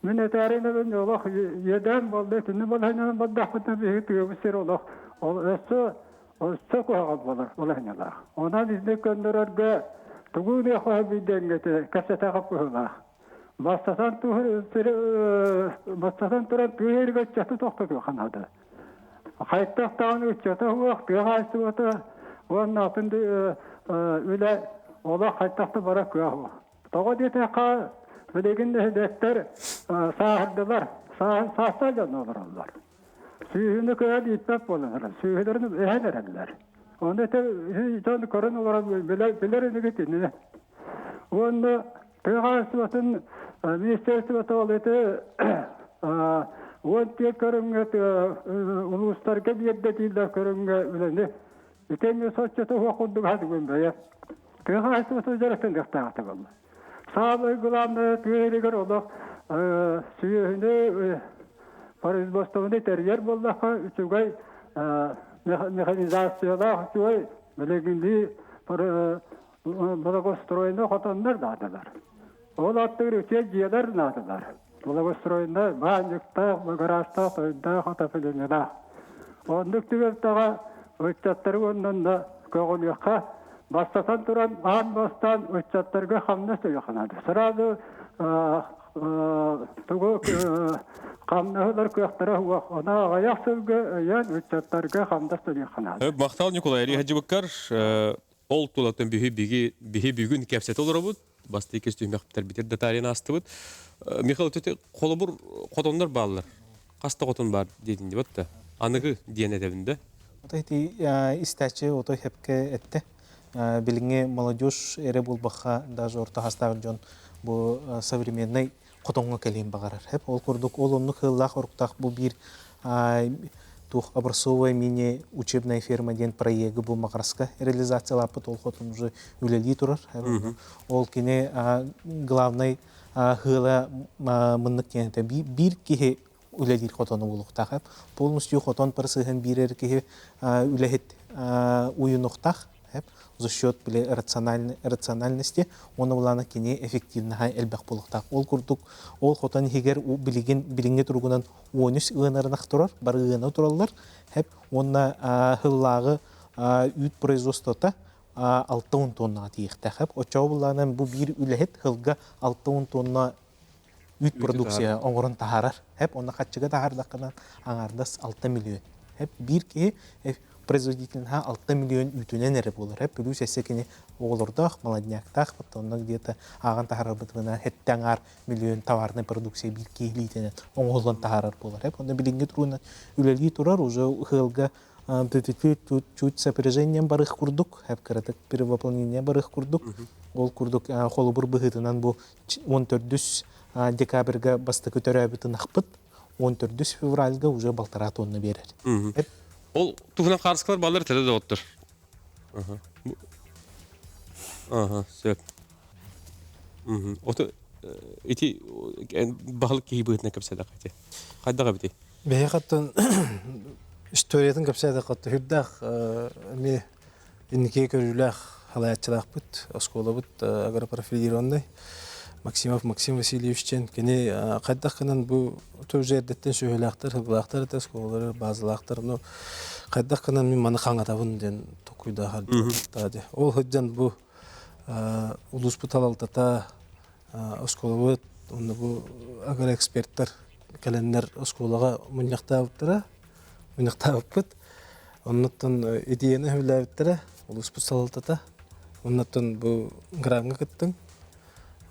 Мин этээринэбин олох иэдээн буолла, итиннэ балаһыанньанан бардахпытына биһиги тыабыт сир олох ол өссө өссө куһаҕан буолар балаһыанньалаах. Онон итини көннөрөргө тугу гыныахха биирдэҥҥэ кэпсэтэҕэ быһыылаах. Бастатан бастатан туран тыа иһигэр ыччаты тохтотуохха наада. Хайдах даҕаны ыччата суох, тыа хаһаайыстыбата уонна атын үлэ олох хайдах да барар кыах суох. Тоҕо диэтэххэ, билигин нэһилиэктэр сааһырдылар, саастаах дьон олороллор. Сүүһүнү кыайан ииппэт буолан эрэр, сүүһүлэрин эһэн эрэллэр. Ону ити дьон көрөн олорон билэр инигит ини. Уонна тыа хаһаайыстыбатын министерствота ол ити 14 көрүҥҥэ улуустарга биэрдэ дииллэр көрүҥҥэ үлэни итиннэ соччото суох курдук хатыгын бэйэ. Тыа хаһаайыстыбатын дьарыктаныахтаахта буолла. Саамай главное тыа иһигэр олох сүөһүнү производствоны тэрийэр буоллахха үчүгэй механизациялаах үчүгэй билигинни благоустроенный хотоннор наадалар. Ол аттыгар үчүгэй дьиэлэр наадалар. Благоустроенный баанньыктаах, гаражтаах, тойдаах, отоплениелаах. Оннук түбэлтэҕэ ыччаттары уонна көҕүлүөххэ бастатан туран аан бастаан ыччаттарга хамнас төлүөххэ наада. Сразу тугу хамнаһы ылар кыахтара суох. Ону аҕыйах сылга өйөөн ыччаттарга хамнас төлүөххэ наада. Махтал Николай Ильич Ол тулатын биһи биги биһи бүгүн кэпсэтэ олоробут. Бастыы иккис түһүмэхтэрбитир да таарыйан аастыбыт. Михаил төтө холобур хотоннор бааллар. Хас да хотон баар диэтин дибат да. Аныгы диэн этэбин да. Ото ити истээччи ото хепке этте. Билиҥҥи молодежь эрэ буолбахха даже орто хастаах дьон бу современный хотоҥҥо кэлиэн баҕарар. Хеп ол курдук ол оннук ыаллаах оруктаах бу биир туох образцовая мини учебная ферма диэн проегы бу Маҕараска реализациялааппыт ол хотон уже үлэлии турар. Ол кини главный хыла мыннык диэн биир киһи үлэлиир хотону булуохтаах. Полностью хотон процеһын биэрэр киһи үлэһит уйунуохтаах за счет били рациональности уонна булаана кини эффективнаһа элбэх буолуохтаах. Ол курдук ол хотон иһигэр билигин билиҥҥи туругунан 13 ыанарынах турар, бары ыана тураллар. Хеп уонна хыллааҕы үүт производствота 60 тоннаҕа тиийиэхтээх. Оччоҕо буллаанан бу биир үлэһит хылга 60 тонна үүт продукция оҥорон таһаарар. Хэп онно хаччыга таһаардаххына аҥаардас 6 миллион. Хэп биир киһи производительноһа 6 миллион үүтүнэн эрэ буолар. Хэп плюс эссе кини оҕолордоох, молодняктаах, онно где-то ааҕан таһаарарбытына хэттэ аҥаар миллион товарной продукция биир киһи илиитинэн оҥоһуллан таһаарар буолар. Хэп онно билиҥҥи туругунан үлэлии турар уже ыалга Чуть чуть с опережением барых курдук, хэп кыратык перевыполнение барых курдук. Ол курдук холобур быһыытынан бу 14 декабрьга бастакы төрөөбүт ынахпыт, 14 февральга уже балтараа тонна биэрэр. Ол туһунан хаарыскалар баллар тәле да оттор. Ага, сөп. Ото ити баһылык киһи быһыытынан кэпсэдэххэ ити. Хайдах эбитий? Биһиэхэттэн историятын кэпсээтэххэ сүрдээх эмиэ инникигэ көрүүлээх халайааччылаахпыт, оскуолабыт агропрофилированный Максимов Максим Васильевич диэн кини хайдах гынан бу уже эрдэттэн сүөһүлээхтэр, сылгылаахтар этэ, оскуолалары базалаахтар, ну хайдах гынан мин маны хаҥатабын диэн толкуйдаах дии. Ол сылдьан бу улууспут салалтата оскуолабыт уонна бу агроэксперттэр кэлэннэр оскуолаҕа мунньахтаабыттара, мунньахтаабыппыт. Оннуттан идеяны сөбүлээбиттэрэ улууспут салалтата. Оннуттан бу граҥҥа кыттыҥ.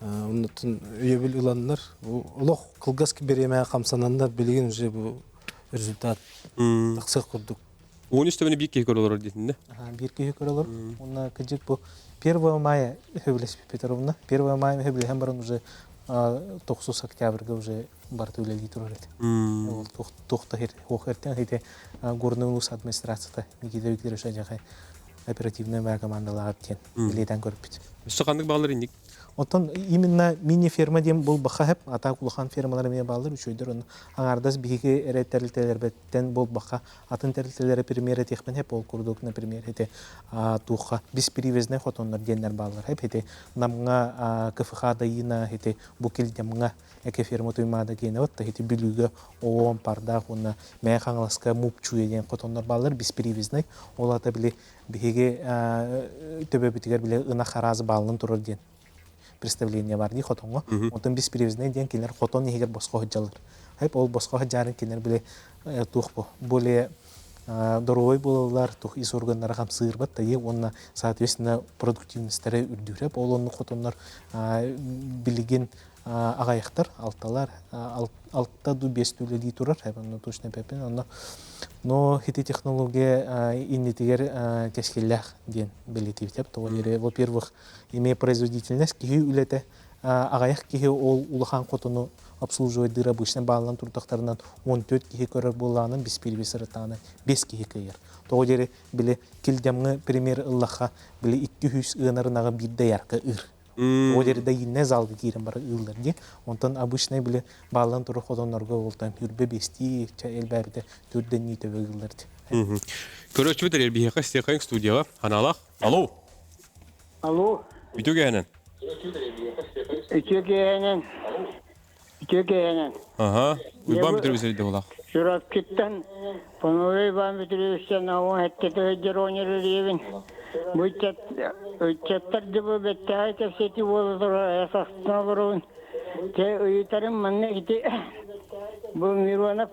Оннуттан өйөбүл ыланнар, бу олох кылгас бириэмэҕэ хамсананнар билигин уже бу результат тахсыах курдук. 13 төбөнү биир киһи көрө олорор диэтиннэ. Биир киһи көрө олорор. Уонна кыдьык бу 1 мая сөбүлэспит Петровна. 1 мая сөбүлэһэн баран уже 9 октябрьга уже барыта үлэлии турар этэ. Ол туох да хуох эртэн хите Горный улус администрацията Никита Викторович Ажахай оперативный мэ командалаах диэн билиэтэн көрбүт. Өссө ханнык баалар инник? Оттон именно мини-ферма диэн бұл баха хеп, ата улахан фермалар эмиэ баалар үчүгүйдэр онно аҥаардас биһиги эрэ тэрилтэлэрбэттэн буолбакка атын тэрилтэлэрэ пример этиэхпин хеп ол курдук например ити туохха беспривязный хотоннор диэннэр бааллар хеп ити Намҥа КФХ Дайына ити бу Килдемҥа эке ферма туймаада гиэнэ вот ити Бүлүүгэ ООН пардаах уонна Мэйэ Хаҥаласка Мупчуя диэн хотоннор бааллар беспривязный ол ата били биһиги төбөбүтүгэр били ынах араас бааллан турар диэн представление бар дии хотоҥҥо. Онтон беспривязный диэн кинилэр хотон иһигэр босхо сылдьаллар. Хайп ол босхо сылдьарын кинилэр били туох бу более доруобай буолаллар, туох ис органнара хамсыырбат тайы уонна соответственно продуктивностара үрдүүрэ. Ол оннук хотоннор билигин аҕайахтар, алталар, алта ду бес үлэлии турар, онно точно эппэппин, онно но хити технология иннитигэр кэскиллээх диэн бэлиэтиибит. Тоҕо диэри, во-первых, имея производительность киһи үлэтэ аҕайах киһи ол улахан хотону обслуживайдыыр обычно бааллан турдахтарынан 14 киһи көрөр буоллаҕынан биспиирби сырыттаҕына 5 киһи кыайар. Тоҕо диэри били килдэмҥэ пример ыллахха били 200 ыанар ынаҕы биирдэ ярка ыыр. Тоҕо диэри да иннэ залга киирэн бары ыыллар дии. Онтон обычный били бааллан турар хотоннорго олтан хүрбэ бестии элбээбитэ түрдэннии төбө ыыллар дии. Көрөөччүбүт эрэр биһиэхэ Стехаин студияҕа Ханаалаах. Алло. Алло. Үтүө киэһэнэн. Үтүө киэһэнэн. Үтүө киэһэнэн. Аха. Уйбаан Петрович эрдэ булах. Чурапчыттан Пономарев Иван Петровичтан ауан хэттэтэ дьоруонер ириэбин. Бу ыччаттар дьыбы бэттээхэй кэпсэтии буола турар састына олоробун. Те ыйытарым манна ити бу Миронов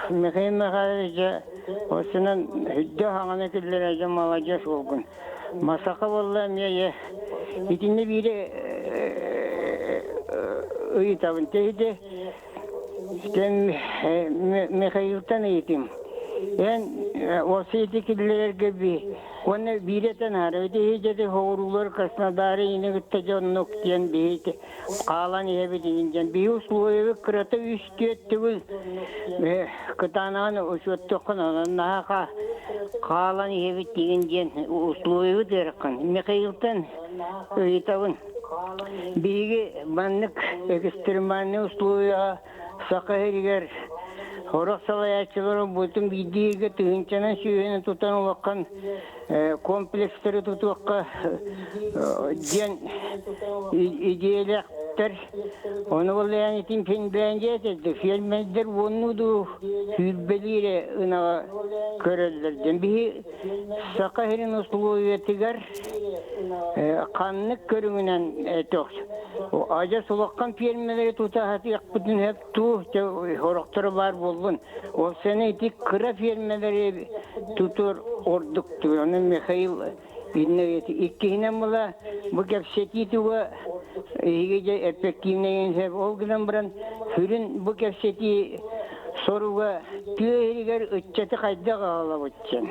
Михаил Михайлович осунан хүддэ хаҥаны киллэрэ дьэ маладьыас уолгун. Масаха буолла эмиэ итиннэ биири ыйытабын. Те ити Михаилтан ыйытым. Эн осы ити киллэрэргэ би уонна биири этэн аара ити иһи хоҕуруулар Краснодары ини кытта дьоннук диэн биһи хаалан иһэбит иһин диэн биһи условиябыт кырата үс түөрт төгүл кытаанаҕын учуоттуоххун онон наһаа хаалан иһэбит дигин диэн условиябыт ыарахан Михаилтан ыйытабын биһиги маннык экстремальный условияҕа Саха сиригэр сорох салайааччылар бутун биирдиигэ тыһыынчанан сүүһүнэн тутан улахан комплекстары тутуохха диэн идиэлээхтэр. Ону боллайан итин Финляндия этэрдэ фермердэр уоннуу дуу сүүрбэлиирэ ынаҕа көрөллөр диэн. Биһи Саха сирин условиятыгар ханнык көрүҥүнэн адьас улахан фермэлэри тута сатыахпытын сөп туу сорохторо баар буоллун. Ол сана ити кыра фермэлэри тутар ордук Ону Михаил иккиһинэн була бу кэпсэтии туга эһиги дьэ эффективнэйин сөп. Ол гынан баран сүрүн бу кэпсэтии Соруга тыа иһигэр ыччаты хайдах аҕалабыт диэн.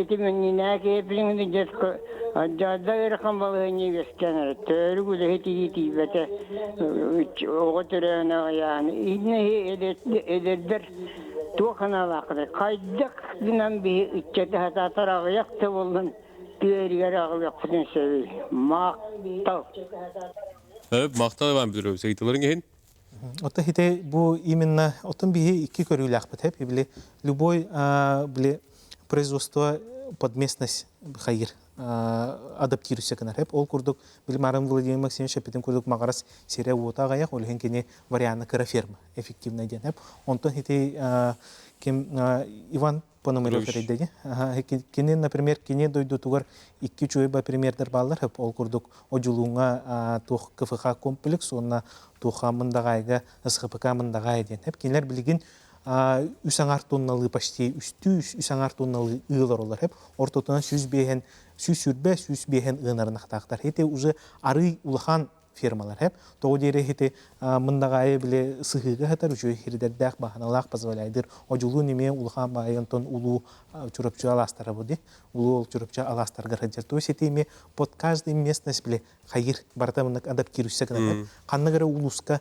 Ити миннинээ киһи детко дьаада ыарахан балаһыанньа үөскээн эрэ. Төрүк үлэһит илии тиийбэтэ оҕо төрөөн аҕыйаан. Иннэ эдэрдэр туох санаалааххыный? Хайдах гынан биһи ыччаты сатаатар аҕыйах да буоллун тыа иһигэр аҕалыахпытын сөбүй? Махтал. Махтал Иван Петрович, ыйытыларыҥ иһин. Оттон хите бу именно оттон биһи икки көрүүлээхпит хэп били любой били производство под местность хайыр адаптируйся гынар хэп ол курдук били Марым Владимир Максимович эппитин курдук маҕарас сирэ уота аҕыйах ол иһин кини варианна кыра ферма эффективная диэн хэп онтон хити ким Иван Пономарев эрэйдэги. Кини, например, кини дойдутугар икки үчүгэй примердер бааллар. Ол курдук Одьулууҥҥа туох КФХ комплекс уонна туоха Мындаҕаайга СХПК Мындаҕаай диэн. Кинилэр билигин үс аҥаар тонналыы почти үстүү үс аҥаар тонналыы ыалар олор. Ортотунан 105 120 105 ыанарын ахтаахтар. Ити уже арый улахан фирмалар хэп тоҕо диэри ити мындаҕаайы били сыһыыга сытар үчүгэй хирдэрдээх баһаналаах позволяйдыр одьулуун эмиэ улахан баайы онтон улуу Чурапчы алаастара бу ди улуу ол Чурапчы алаастаргар сылдьар то есть ити эмиэ под каждый местность били хайыр барыта мыннык адаптируйся гынан ханнык эрэ улууска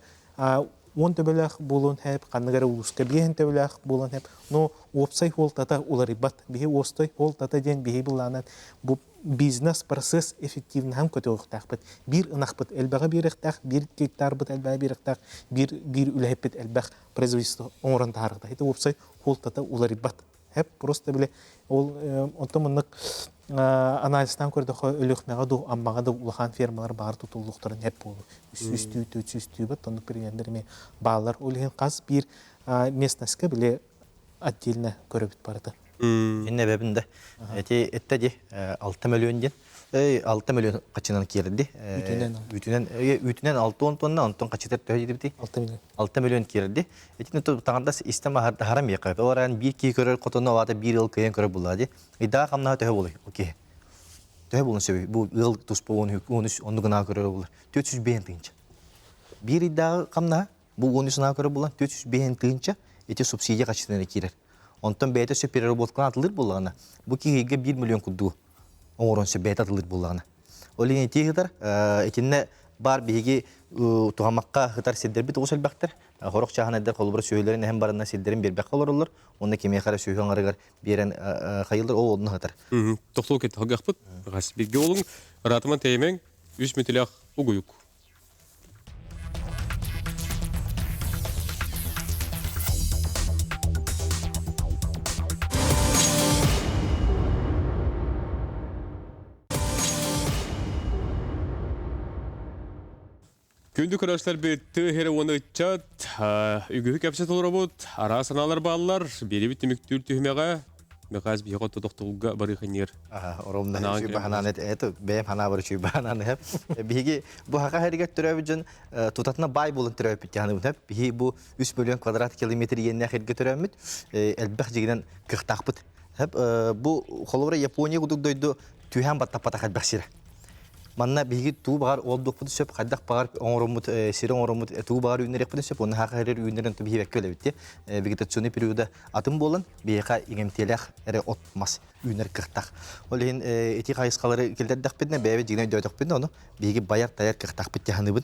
уон төбөлөөх буолуон хэп ханнык эрэ улууска биэһин төбөлөөх буолуон хэп но уопсай хуолтата уларыйбат биһи уостой хуолтата диэн биһи былаанан бу бизнес-процесс эффективноһын көтөҕүөхтээхпит. Биир ынахпыт элбэҕи биэриэхтээх, биир гектарбыт элбэҕи биэриэхтээх, биир биир үлэһиппит элбэх производство оҥорон таһаарыахтаах. Ити уопсай хуолтата уларыйбат. Хэп просто били ол онтон маннык анализтаан көрдөхө Өлүөхмэҕэ дуу, Аммаҕа да улахан фермалар баар тутуллуохтарын хэп буолу. Үс сүүс сүүстүүбэт оннук примердэр эмиэ бааллар. Ол иһин хас биир местностька били отдельно көрөбүт барыта. Инне эбэбин да. Эти этте ди 6 миллион диэн. Эй 6 миллион качынан киирди. Үтүнэн. Үтүнэн үтүнэн 6 тонна онтон качытар төһө дибити? 6 миллион. 6 миллион киирди. Итини таңардас истем харам яка. Оларан бир ки көрөр хотону авата бир ыл кыйын көрөр булла ди. Ида хамнаһа төһө болой. Окей. Төһө болун сөбү. Бу ыл туспа 13 онну гына көрөр булар. 405 тыынча. Бир ида хамнаһа Бу 13 сана көрөр булан 405 тыһыынча ити субсидия хаччытынан киирэр. Онтон бэйэтэ өссө переработканы атылыыр буоллаҕына, бу киһигэ 1 миллион курдугу оҥорон сөп бэйэтэ атылыыр буоллаҕына. Ол иһин ити ыһытар, итиннэ баар биһиги туһамакка ыһытар сирдэрбит олус элбэхтэр. Хорох чааһынайдар холобура сүөһүлэрин эһэн баранна сирдэрин биэрбэккэ олороллор. Онно кимиэхэ эрэ сүөһү аҥарыгар биэрэн хайыллар, ол онно ыһытар. Тохтуу кет хагахпыт. Хас бирге олуң, ыраатыман тэйэмэҥ, үс мүтүлэх угуйук. Күндү көрөөччүлэрбит тыа сирэ уонна ыччат үгүһү кэпсэтэ олоробут, араас санаалар бааллар, биэрэбит түмүктүүр түһүмэҕэ Михась биһиэхэ отто тохтобулга барыахынньыыр. Оромна үчүй баһанаан это бэйэм ханаабар үчүй баһанаан биһиги бу хака хэригэр төрөөбүт дьон тутатына баай буолан төрөөбүт диһаны биһи бу 3 миллион квадрат километр иэннээх эргэ төрөөммүт элбэх дьигинэн кыахтаахпыт. Бу холобура Япония кудук дойду түһээн баттаппатах элбэх сирэ. Манна биһиги туу баҕар уолдуохпутун сөп, хайдах баҕар оҥороммут, сири оҥороммут туу баҕар үүннэриэхпитин сөп, уонна хаха эрэр үүннэрэн ту биһи бэккэ үлэбит вегетационный периода атын буолан, биһиэхэ иҥэмтиэлээх эрэ от-мас үүнэр кыахтаах. Ол иһин ити хайысхалары киллэрдэхпитинэ, бэйэбит дьиҥинэн өйдөөтөхпүтүнэ, ону биһиги байар-тайар кыахтаахпыт дии саныыбын.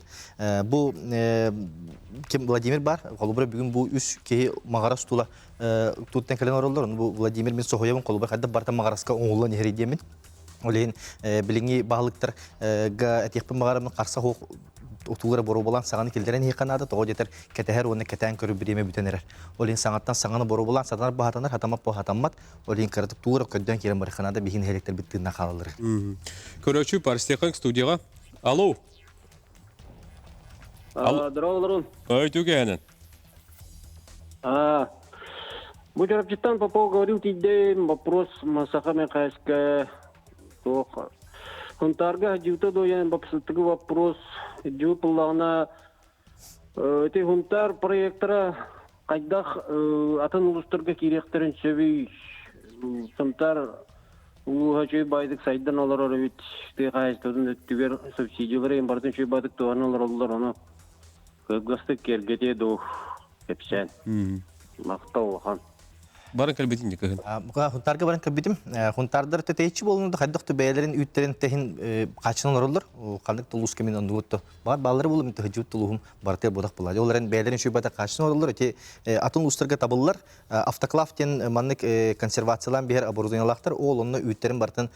Бу ким Владимир бар, холобура бүгүн бу үс киһи маҕарас тула туттан кэлэн олороллор, ону бу Владимир мин соһуйабын, холобура хайдах барыта маҕараска оҥоһуллан иһэрий диэммин. Ол иһин билиҥҥи баһылыктарга этиэхпин баҕарабын харса суох утуулара боруобалаан саҥаны киллэрэн иһиэххэ наада, тоҕо диэтэр кэтэһэр уонна кэтээн көрөр бириэмэ бүтэн эрэр. Ол иһин саҥаттан саҥаны боруобалаан сатанар баһатанар, хатаммат хатаммат. Ол иһин кыратык туура көрдөөн киирэн барыахха наада, биһиги нэһилиэктэрбит тыынна хаалаллар. Көрөөччү Парстехан студияҕа. Алло. Алло. Здорово, Ой, түгэнэн. А, бу Чурапчыттан Попов говорил тиийдим, вопрос Саха Михайловичка туох Хунтаарга дьыыта дуойан бапсытыгы вопрос дьуу пыллаҕына ити Хунтаар проектора хайдах атын улуустарга киириэхтэрин сөбүй Сунтаар улууһа үчүгэй баайдык сайдан олорор эбит тыа хаһаайыстыбатын өттүгэр субсидиялары барытын үчүгэй баайдык туһанан олороллор ону кылгастык киэргэтиэ дуу кэпсээн. Махтал улахан. Баран кэлбитин дии кыһын. Хунтаарга баран кэлбитим. Хунтаардар тэтэйчи буолуну да хайдах да бэйэлэрин үүттэрин тэһин хааччынан олороллор. Ханнык да улуус кэмин оннугут то баар бааллары булум тыһыдьыбыт тулуһум барыта бодах буолар. Ол эрэн бэйэлэрин сүбэтэ хааччынан олороллор. Ити атын улуустарга табыллар. Автоклав диэн маннык консервациялаан биһэр оборудованиелаахтар. Ол онно үүттэрин барытын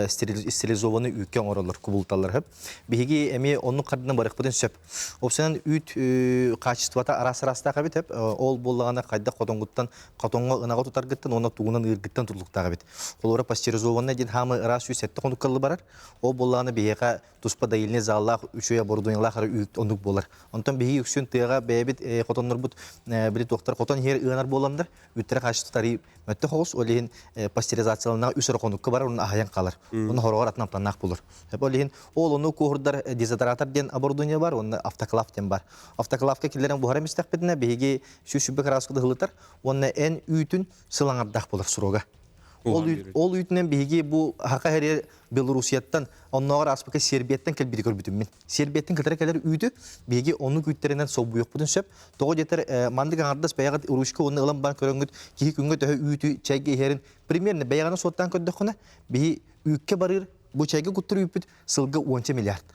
стерилизованный үүккэ оҥороллор, кубулуталлар. Биһиги эмиэ оннук хардынан барыахпытын сөп. Опсанан үүт хаачыстыбата араас-араастаах эбит. Ол буоллаҕына хайдах хотоҥҥуттан хотоҥҥо ынаҕы тутаргыттан уонна тугунан ыыргыттан тутулуктаах эбит. Холобура пастеризованный диэн хаамы ыраас 107 хонукка барар. Ол буоллаҕына биһиэхэ туспа доильный заллаах, үчүгэй оборудованиелаах эрэ үүт оннук буолар. Онтон биһиги үксүн тыаҕа бэйэбит хотоннорбут били туохтар хотон иһэр ыанар буоланнар үүттэрэ хаачыстыбата арыый мөттөх оҕус, ол иһин пастеризацияланнаҕа үс эрэ хонукка барар, уонна аһайан хаалар. Уонна хороҕор атын амтаннаах буолар. Ол иһин ол ону куоһурдар дезодоратор диэн оборудование бар, уонна автоклав диэн бар. Автоклавка киллэрэн буһаран истэхпитинэ биһиги 120 градуска ыһылытар уонна эн үүтүн сыл аҥардаах буолар срога. Ол, ол үүтүнэн биһиги бу хака хэрийэр Белоруссияттан, оннооҕор ааспыкка Сербияттан кэлбити көрбүтүм мин. Сербияттан кытары кэлэр үүтү биһиги оннук үүттэринэн солбуйуохпутун сөп. Тоҕо диэтэр, маннык аҥардас бэйэҕит ручка уонна ылан баран көрөҥҥүт киһи күҥҥэ төһө үүтү чэйгэ иһэрин примерно бэйэҕинэн суоттаан көрдөххүнэ, биһи үүккэ барыыр бу чэйгэ куттар үүппүт сылга уонча миллиард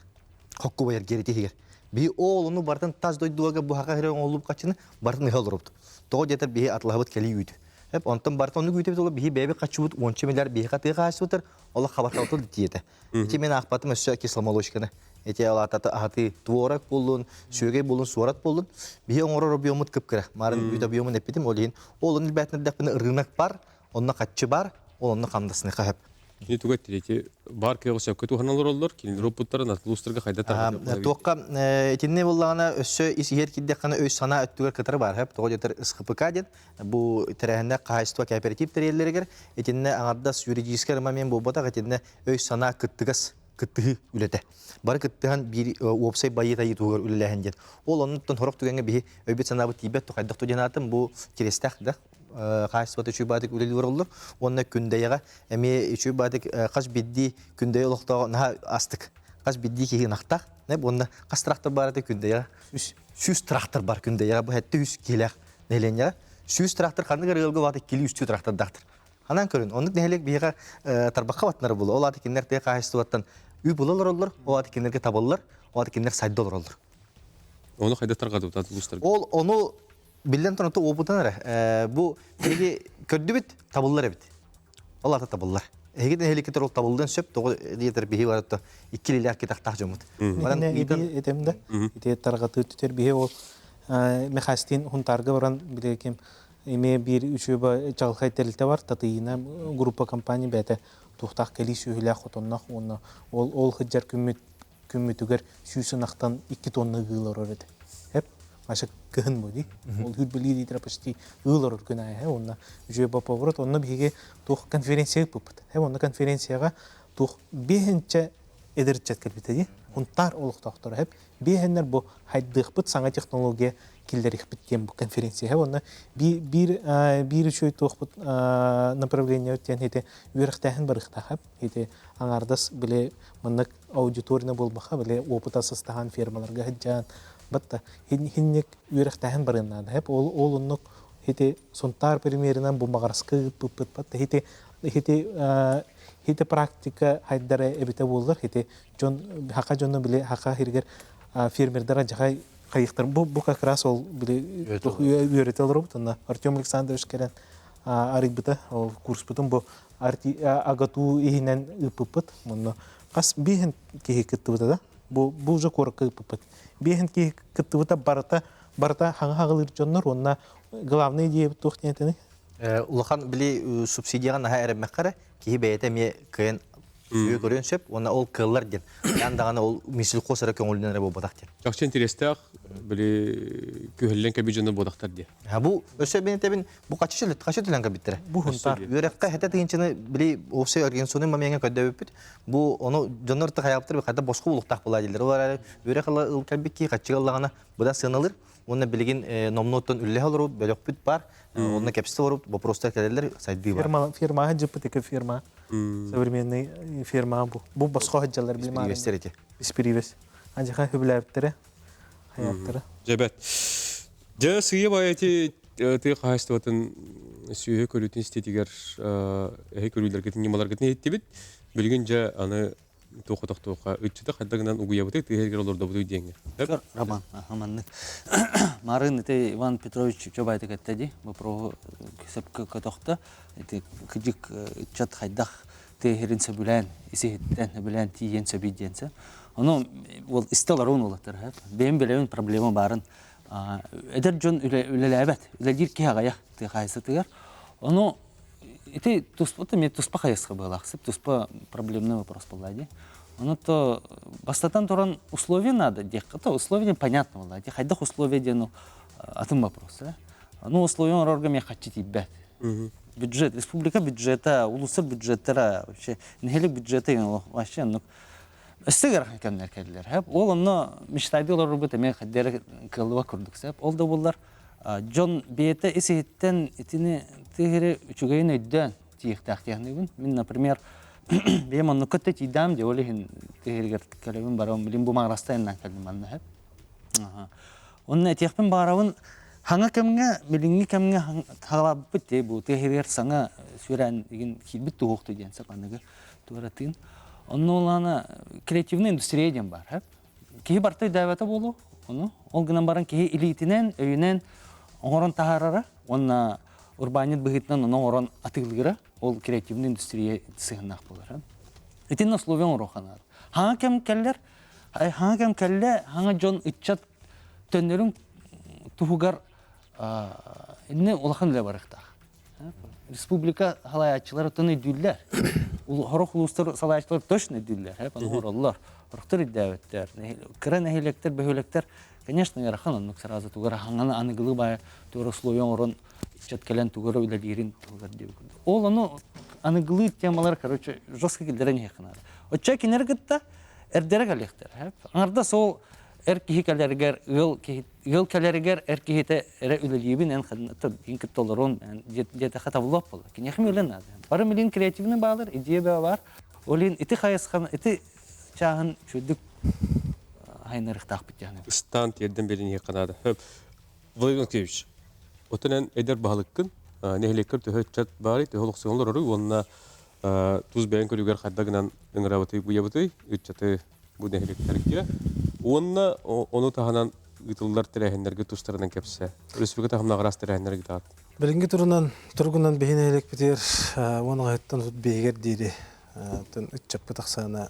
хоккубайар герити иһигэр. Биһи ол ону барытын тас дойдуга бу хака хире оҥоллубут хаччыны барытын ыһа олоробут. Тоҕо диэтэр биһи атылаһабыт кэлии үүтү. Эп онтон барытын оннук үүтүбүт олор биһи бэйэбит хаччыбыт уонча миллиард биһи хатыы хааччыбытар олох хабарталытыл диэтэ. Ити мен аахпатым өссө кисломолочканы. Ити алаатата аһатыы творог буоллун, сүөгэй буоллун, суорат буоллун. Биһи оҥорор объеммут кып-кыра. Марын үүт объемун эппитим, ол иһин ол ону билбээтин рынок бар, онно хаччы бар, ол онно хамнасныха хөп. Кини туга эттири бар кыаҕы сөпкө туһанан олороллор, кинилэр оппуттарын атын улуустарга хайда тарҕатар Туохха итиннэ буоллаҕына өссө ис иһэр киирдэххинэ өй-санаа өттүгэр кытары бар хөп. Тоҕо диэтэр СХПК диэн бу тэрээһиннээх хаһаайыстыба кооператив тэрийэллэригэр итиннэ аҥардас юридическай момент буолбатах итиннэ өй-санаа кыттыгас кыттыһыы үлэтэ. Бары кыттыһан биир уопсай байыы-тайыы туһугар үлэлээһин диэн. Ол оннуттан сорох түгэҥҥэ биһи өйбүт-санаабыт тиийбэт хайдах диэн аатым бу кириэстээх да хаһаайыстыбата үчүгэй баатык үлэлии олороллор. Уонна Күндэйэҕэ эмиэ үчүгэй баатык хас биирдии Күндэйэ олохтооҕо наһаа астык. Хас биирдии киһи ынахтаах. Уонна хас трактор баар этэ Күндэйэҕэ? 100 трактор бар Күндэйэҕэ. Бу хэттэ үс киһилээх нэһилиэнньэҕэ. 100 трактор ханнык эрэ ыалга баата иккилии үстүү трактордаахтар. Ханан көрүн, оннук нэһилиэк биһиэхэ тарбахха баттанар буолуо. Ол аата кинилэр тыа хаһаайыстыбаттан үп ыла олороллор, ол аата кинилэргэ табыллар, ол аата кинилэр сайда олороллор. Ону хайдах тарҕатыбыт улуустарга? Ол ону биллэн туран опытан эрэ. Бу биһиги көрдүбүт табыллар эбит. Ол аата табыллар. Эһиги нэһилиэккитэр ол табыллыан сөп, тоҕо диэтэр биһи барытта иккилиилээх китахтаах дьоммут. Баран этем да, ити тарҕатыы түтэр биһи ол Михастин Хунтаарга баран били ким эмиэ биир үчүгэй чаҕылхай тэрилтэ бар Татыйына группа компания бэйэтэ туохтаах кэлии сүөһүлээх хотонноох уонна ол ол сылдьар күммүт күммүтүгэр 100 ынахтан 2 тонна ыгыы олорор этэ. Эп Маша кыһын бу дии. Ол хүрбэлии литра почти ыы олорор күн аайы уонна үчүгэй боппобурат онно биһиги туох конференция ыыппыппыт. Э онно конференцияҕа туох биэһинчэ эдэр ыччат кэлбитэ дии. Хунтаар олохтоохторо эп биэһэннэр бу хайдыахпыт саҥа технология киллэриэхпит диэн бу конференция уонна биир биир үчүгэй туохпут направление диэн ити үөрэхтээһин барыахтаах ити аҥаардас били маннык аудиторияны буолбаха били опыта сыстаһан фермаларга сылдьан батта хинник үөрэхтээһин барыан наада хеп ол ол оннук ити Сунтаар премьеринэн бу Маҕараска ыыппыппыт батта ити ити ити практика хайдара эбитэ буоллар ити дьон хака дьоно били хака хиргер фермердара жахай хайыктар бу бу как раз ол били үөрэтэ олоробут онно Артем Александрович кэлэн арыйбыта ол курспутун бу АГАТУ иһинэн ыыппыппыт онно хас биэһин киһи кыттыбыта да бу бу уже куоракка ыыппыппыт биэһин киһи кыттыбыта барыта барыта хаҥа хаҕылыыр дьоннор уонна главный идея туох диэн этиний Улахан били субсидияҕа наһаа эрэммэххэ эрэ киһи бэйэтэ эмиэ кыайан үө көрүөн сөп уонна ол кыаллар диэн. Хаан даҕаны ол Минсельхоз эрэ көҥүлүнэн эрэ буолбатах диэн. Чахчы интэриэстээх били күһэллэн кэби дьоно буолахтар диye. Ha бу өссө мен этэбин бу качы төлөт качы төлөн кэбиттэрэ. Бу хунтар. Үөрэххэ хэтэ тыынчыны били общий организационный момеҥҥа көрдөбүппүт. Бу ону дьоннор тахайаптыр хайда босхо булуктаах була дииллэр. Ол эрээри үөрэх ыла ыл кэлбит ки хаччыга ыллаҕына быдан сыаналыр. Уонна билигин номнуоттан үллэһэ олорбут бөлөхпүт бар. Онно кэпсэтэ олорбут вопростар кэлэллэр, сайдыы бар. Фирма, фирма дьыппыт эки фирма. Современный фирма бу. Бу босхо сылдьаллар билим Бespривестер эти. Беспривес. Анжаха хүбүлээбиттэрэ. Хаяттара. Дьэбэт. Дьэ, сыыйа бай эти Тыа хаһаайыстыбатын сүөһү көрүүтүн истиитигэр эһи көрүүлэргитин, ньымаларгытын иһиттибит. Билигин дьэ аны туохха тохтуохха ыччаты хайдах гынан угуйабытый, тыа иһигэр олордобутуй диэҥҥэ. Көр, Роман, маннык. Марын ити Иван Петрович Чобайтык этте дии, вопроһу сөпкө көтөхтө. Ити кыдьык ыччат хайдах тыа иһирин сөбүлээн, исиһиттэн сөбүлээн тиийэн сөбүй диэн сөп. Ону ол истэ олорун улаттар. Бэйэм билэбин проблема баарын. Эдэр дьон үлэлээбэт, үлэлиир киһи аҕыйах тыа хаһаайыстыбатыгар. Ону ити туспа эмиэ туспа хайысха быһыылаах, туспа проблемный вопрос буолла дии. Ону то бастатан туран условия надо диэххэ, то условия понятно буолла дии. Хайдах условия диэн атын вопрос. Ну условия оҥорорго эмиэ хаччы тиийбэт. Бюджет, республика бюджета, улуустар бюджеттара вообще нэһилиэк бюджета вообще оннук өссө ыарахан кэмнэр кэллилэр. Ол онно мечтайды олорорбут эмиэ хайдах кыаллыбат курдук сөп. Ол да буоллар дьон бэйэтэ ис-иһиттэн итини тыһыры үчүгэйин өйдөөн тиийиэхтээх диэхнибин. Мин, например, бэйэм оннукка да тиийдэм дии, ол иһин тыһырыгар кэлэбин барабын, билим бу маҕарастан иннан кэллим манна сөп. Онно этиэхпин баҕарабын, хаҥа кэмҥэ, билиҥҥи кэмҥэ хаалбыт дии бу тыһырыгар саҥа сүрээн игин киирбит туһуохту диэн сөп аныгы туоратыын. Онно улаана креативная индустрия диэн баар. Киһи барыта өйдөөбөтө буолуо, ону. Ол гынан баран киһи илиитинэн, өйүнэн оҥорон таһаарара уонна урбаанньыт быһыытынан ону оҥорон атыылыыра, ол креативная индустрия сыһыаннаах буолар. Итиннэ условия оҥоруохха наада. Хаҥа кэм кэллэр, хаҥа кэм кэллэ, хаҥа дьон ыччат төннөрүн туһугар инне улахан үлэ барыахтаах. Республика салайааччылара оттон өйдүүллэр. Сорох улуустар салайааччылар точно өйдүүллэр, оҥороллор. Сорохтор өйдөөбөттөр. Кыра нэһилиэктэр, бөһүөлэктэр, конечно, ыарахан оннук сразу тугара хаҥаны аныгылыы баайа туора условия оҥорон ыччат кэлэн тугара үлэлиирин туһугар диэбит курдук. Ол ону аныгылыы темалар, короче, жестко киллэрэн иһиэххэ наада. Оччо кинилэри кытта эрдэрэ кэлиэхтэр. Аҥардас ол эр киһи кэлэригэр ыал киһи ыал кэлэригэр эр киһитэ эрэ үлэлиибин эн ин кытта олорун диэтэхэ табыллыбат буолла. Киниэхэ үлэ наада. Бары билин креативный баалар, идея баар. Ол иһин ити хайысханы ити чааһын үчүгдүк хайнарыхтаахпыт диэн. Ыстаан тиэрдэн биэриниэххэ наада. Владимир Алексеевич, оттон эн эдэр баһылыккын, нэһилиэккэр төһө ыччат баарый, төһө олохсуйан олороруй уонна тус бэйэҥ көрүүгэр хайдах гынан ыҥырабытый, буйабытый, ыччаты бу нэһилиэктэргэ уонна ону таһынан ыытыллар тэрээһиннэргэ тустарынан кэпсээ. Республика таһымнаах араас тэрээһиннэргэ таат. Билиҥҥи турунан тургунан биһи нэһилиэкпитигэр уон аҕыһыттан тут биһигэр диэри ыччаппыт ахсаана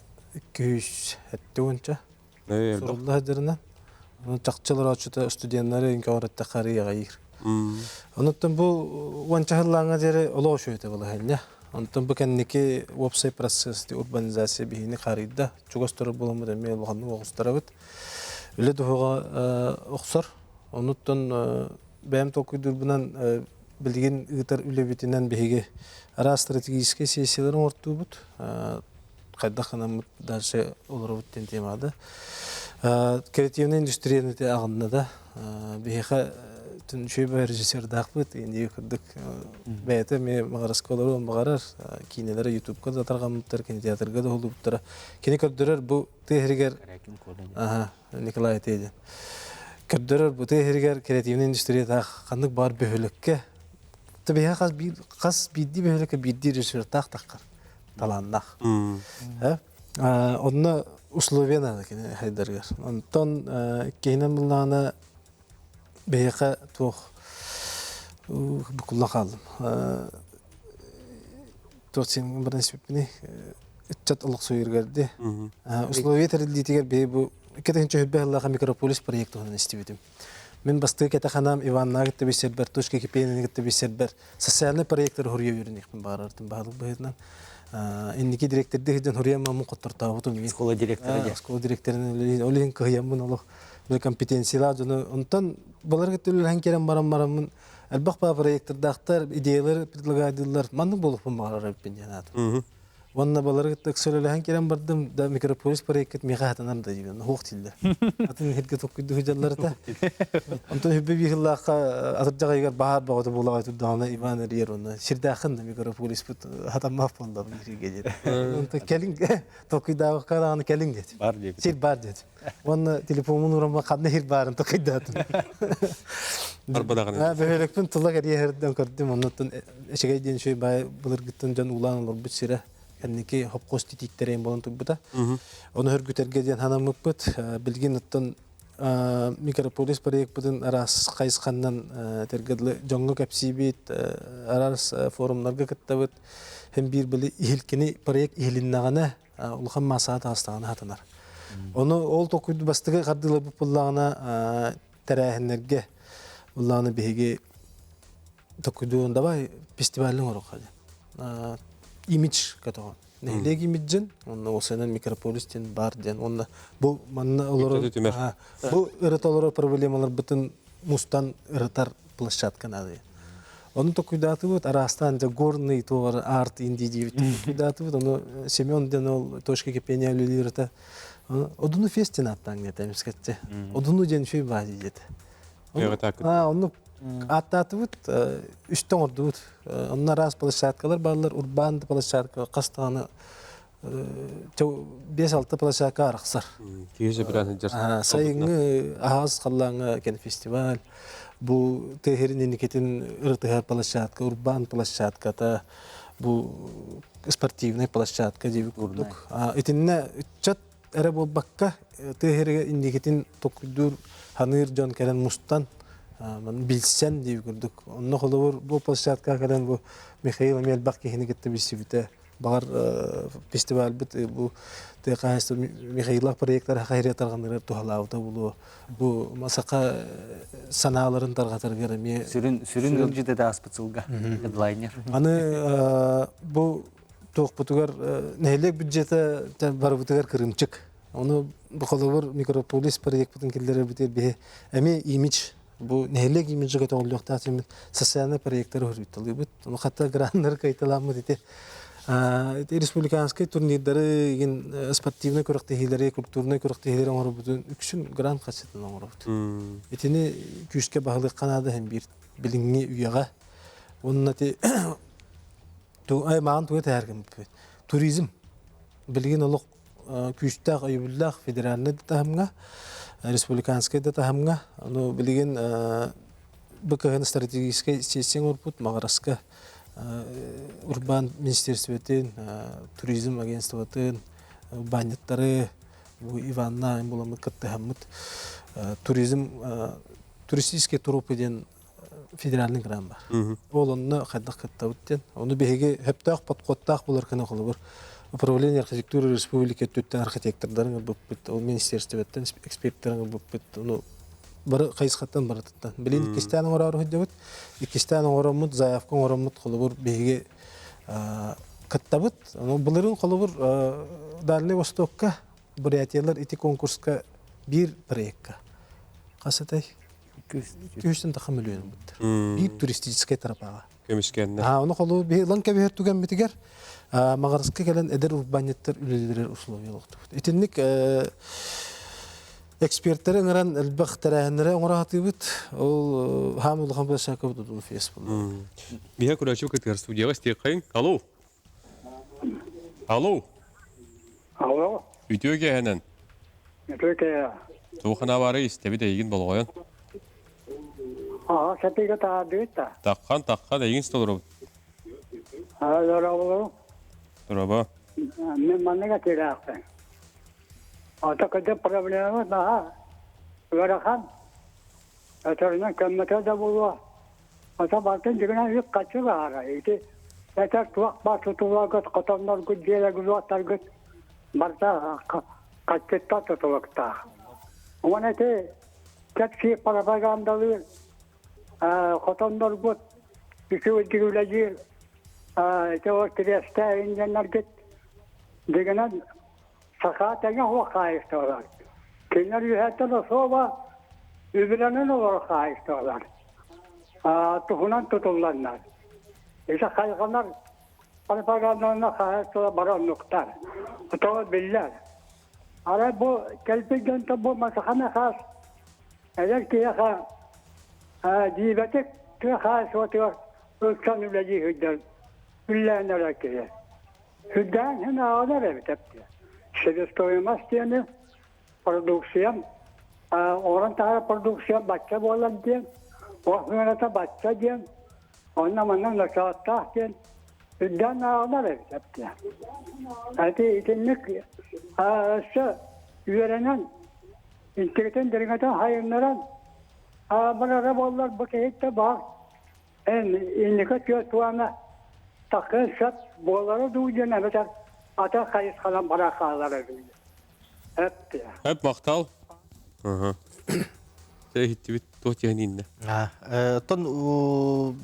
270 уонча сурулла сылдьарынан. Ону чахчылар оччото студеннары көҕүрэттэххэ арыый аҕыйыыр. Онуттан бу уонча сыллааҥҥа диэри олох үчүгэй балаһыанньа. Онтон бу кэнники уопсай процесс урбанизация биһини харыйда. Чугас турар буоламмыт эмиэ улаханнык оҕустарабыт. Үлэ туһуга охсор. Онуттан бэйэм толкуйдуурбунан билигин ыытар үлэбитинэн биһиги араас стратегическай сессиялары оҥортуубут. Хайдах гынаммыт дальше олоробут диэн темада. Креативная индустрияны аҕынна да биһиэхэ үчүгэй режиссердаахпыт инди курдук бэйэтэ эмиэ маҕараска олоруон баҕарар киинэлэрэ ютубка да тарҕаммыттар кинотеатрга да уһуллубуттара кини көрдөрөр бу тыа иһигэр Николай Тедин көрдөрөр бу тыа иһигэр креативная индустрия ханнык баар бөһүөлэккэ биһиэхэ хас биир хас биирдии бөһүөлэккэ биирдии режиссердаах таххар талааннаах Онно условия наада кини хайдарыгар. Онтон киһинэн буллаҕына биһиэхэ туох букулла хааллым. Туох син баран испиппиний ыччат олохсуйарыгар ди. Условия тэриллиитигэр биһи бу 2020 сыллаах микрополис проект туһунан истибитим. Мин бастакы кэтэханаам Иваннаҕа кытта билсэрбэр, Точка Кипенини кытта билсэрбэр социальнай проектары хоруйа үөрэниэхпин баҕарартым баһылык быһыытынан. Инники директордыы сылдьан хоруйа маммын хоттортообутум. Школа директора диэн. Школа директорын ол иһин кыһыйаммын олох били компетенциялаах дьону онтон балар кытта үлэлэһэн кэлэн баран бараммын элбэх баа проектордаахтар идеялары предлагайдыыллар маннык буолуохпун баҕарар эбиппин диэн аатым. Уонна балары кытта ыксалалаһан кэлэн бардым да микрополис проеккыт миэхэ хатанар да диибин хуох тиллэр. Атын иһиргэ токкуйду сылдьалларыта. Онтон хүббэ биир сыллаахха атырдьах ыйыгар баһаар бөҕөтө буолаҕай турдаҕына Иван эрийэр уонна сирдээххин да микрополиспыт хатаммат буолла бииргэ диэн. Онтон кэлин толкуйдаабакка даҕаны кэлин диэтим. Бар диэбит. Сир баар диэтим. Уонна телефоммун ууран ханна сир баарын толкуйдаатым. Барбадаҕын. Бөһүөлэкпин тула кэрийэ көрдүм. Оннуттан эчэгэй диэн үчүгэй баай былыргыттан дьон уулаан олорбут сирэ. Кэнники хопхуос титииктэрин буолан турбута. Ону хөргүтэргэ диэн санаммыппыт. Билигин оттон микрополис проекпытын араас хайысханнан этэргэ дылы дьоҥҥо кэпсиибит, араас форумнарга кыттабыт. Һэм биир били иһилкини проект иһилиннэҕинэ улахан массаҕа таҕыстаҕына хатанар. Ону ол токуйду бастакы хардыыларбыт буллаҕына тэрээһиннэргэ буллаҕына биһиги токуйдуон давай фестивалын оҥоруохха диэн. Имидж көтөҕөн. Нэһилиэк имиджин, онно осенен микрополис диэн бар диэн. Онно бу манна олорор бу ырыта олорор проблемаларбытын мустан ырытар площадка надо. Ону токуйдаатыбыт, араастаан дьэ горный туоҕар арт инди диэбит токуйдаатыбыт. Ону Семен диэн ол точка кипения үлэлиир этэ. Одуну фестин ааттаан диэтэ эмискэтчи. Одуну диэн үчүгэй баа диэтэ. Онну ааттаатыбыт, үстэ оҥордубут. Онно араас площадкалар бааллар, урбаан да площадка хас даҕаны 5-6 площадка арахсар. Киһи сөбүлээн сылдьар. Сайыҥҥы аһаас халлааҥҥа кэн фестиваль, бу тыа инникитин ырытыһар площадка, урбаан площадката, бу спортивнай площадка диэбит курдук. Итиннэ ыччат эрэ буолбакка, тыа сиригэр инникитин толкуйдуур, ханыыр дьон кэлэн мустан, билсэн диэбит курдук. Онно холобур бу площадкаҕа кэлэн бу Михаил эмиэ элбэх киһини кытта билсибитэ. Баҕар фестивальбыт бу тыа хаһаайыстыба Михаилах проектара хайрия тарҕанарыгар туһалаабыта буолуо. Бу саха санааларын тарҕатарыгар эмиэ сүрүн сүрүн ыалдьыт этэ ааспыт сылга хедлайнер. Аны бу туохпутугар нэһилиэк бюджета барыбытыгар кырыымчык. Ону бу холобур микрополис проекпытын киллэрэрбитигэр биһи эмиэ имидж бу нэһилиэк имиджи көтөҕүллүөхтээх диэммит социальнай проектары хоруйталыыбыт. Ону хата граннары кайталаммыт ити ити республиканскай турнирдары игин спортивнай күрэхтэһиилэри, культурнай күрэхтэһиилэри оҥорбутун үксүн грант хаччытын оҥоробут. Итини күүскэ баһылыахха наада иһин биир билиҥҥи үйэҕэ. Уонна ити маҕан тугу этэргин туризм билигин олох күүстээх өйөбүллээх федеральнай да таһымҥа, республиканскай да таһымҥа. Ону билигин бу кыһын стратегическай сессия оҥорбут Маҕараска урбаан министерствотын, туризм агентствотын, урбаанньыттары бу Иванна буламмыт кыттыһаммыт туризм туристический тропы диэн федеральный грант бар. Ол онно хайдах кыттабыт диэн. Ону биһиги сөптөөх подходтаах булар гына холобур управление архитектуры республики өттүттэн архитектордарын ылбыппыт, ол министерствоттан эксперттэрин ылбыппыт, ону бары хайысхаттан барытыттан. Билин иккистээн оҥороору сылдьабыт. Иккистээн оҥороммут, заявка оҥороммут, холобур биһиги кыттабыт. Ону былырыын холобур Дальний Востокка Бурятиялар ити конкурска биир проекка хас этэй? Түһүстэн таха мөлүйүөн ылбыттар. Биир туристическай тропаҕа. Көмүскэннэр. Ону холу ылан кэбиһэр түгэммитигэр Маҕараска кэлэн эдэр урбаанньыттар үлэлиир условия олохтубут. Итинник экспертэри ыҥыран элбэх тэрээһиннэри оҥоро сатыыбыт. Ол хаам улахан площадка тутуу фест буолла. Биһэ көрөөччү кытыгар студияҕа истиэххэйиҥ. Алло. Алло. Алло. Үтүө киэһэнэн. Үтүө киэһэ. Туохана бары истэбит эйигин болҕойон. Аа, сэтигэ таһаардыгыт да? Таххан, таххан, эйигин столоробут. Аа, дорооболору. Дорообо. Мен манныга тирээхпин. Ата кыдьык проблема наһаа ыарахан. Өтөрүнэн көммөтө да буолуо. Ата бартын дьигинэн үп хаччы баара. Ити этэр туох баар тутуларгыт, хотонноргут, дьиэлэргит, барыта хаччыттан тутулуктаах. Уонна ити кэпсиир пропагандалыыр хотонноргут үчүгэйдик үлэлиир ити ол кириэстээх индианнаргыт дьигинэн саха тэҥэ суох хаһаайыстыбалар. Кинилэр үөһэттэн особо үбүлэнэн олорор хаһаайыстыбалар. Туһунан тутулланнар. Ити хайҕанар. Пропаганданы хаһаайыстыба бары оннуктар. Тоҕо биллэр. Арай бу кэлбит дьонтон бу Масахана хаас эдэр киһиэхэ дьиибэтик тыа хаһаайыстыбатыгар ылсан үлэлии сылдьар үллээн эрэр киһи. Сүрдээн иһин ааҕынар эбит эптиэ. Себестоимость диэни продукциям оҥорон таһаарар продукциям бачча буолар диэн, ол сыаната бачча диэн, онно манна ночооттоох диэн үрдээн ааҕынар эбит эптиэ. Ити итинник өссө үөрэнэн, интигитин дириҥэтэн хайыннаран барара буоллар бу киһиттэ баар эн инники түөрт таххын сөп буолара дуу диэн эбэтэр атын хайысханан бара хаалара дуу Эп махтал. Иһиттибит туох диэн иннэ. Оттон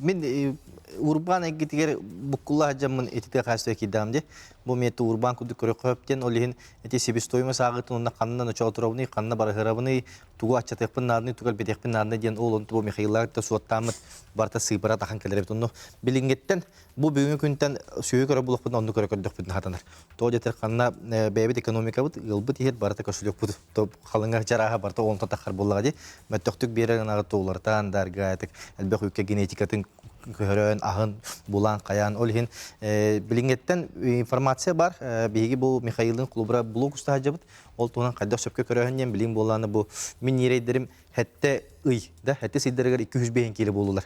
мин урбаан эйгитигэр буккулла сылдьаммын ититэ хаастыа киирдэҕим дии. Бу миэтэ урбаан курдук көрөххө диэн ол иһин ити себестоимость ааҕыытын уонна ханна ночоотуробуный, ханна барыһырабыный, тугу аччатыахпын наадыный, тугу элбэтиэхпин наадыный диэн ол онту бу Михаиллаах да суоттааммыт барыта сыыпара тахан кэлэр эбит. Онно билиҥҥиттэн Бу бүгүҥҥү күнтэн сүөһү көрөр булуохпутун оннук көрө көрдөхпүтүн хатанар. Тоҕо диэтэр ханна бэйэбит экономикабыт ыалбыт иһэр барыта көсүлүкпут халыҥа чарааһа барыта онто таххар буоллаҕа дии. Мөттөхтүк биэрэр ынаҕы туулартаан даргаатык элбэх үккэ генетикатын көһөрөн, аһын булан, хайаан. Ол иһин билиҥҥиттэн информация бар. Биһиги бу Михаилын клубра блог устаһадьабыт. Ол туһунан хайдах сөпкө көрөөһүн диэн билиҥ буоллааны бу мин ньирэйдэрим хэттэ ый да хэттэ сыйдарыгар 205 киилэ буолулар.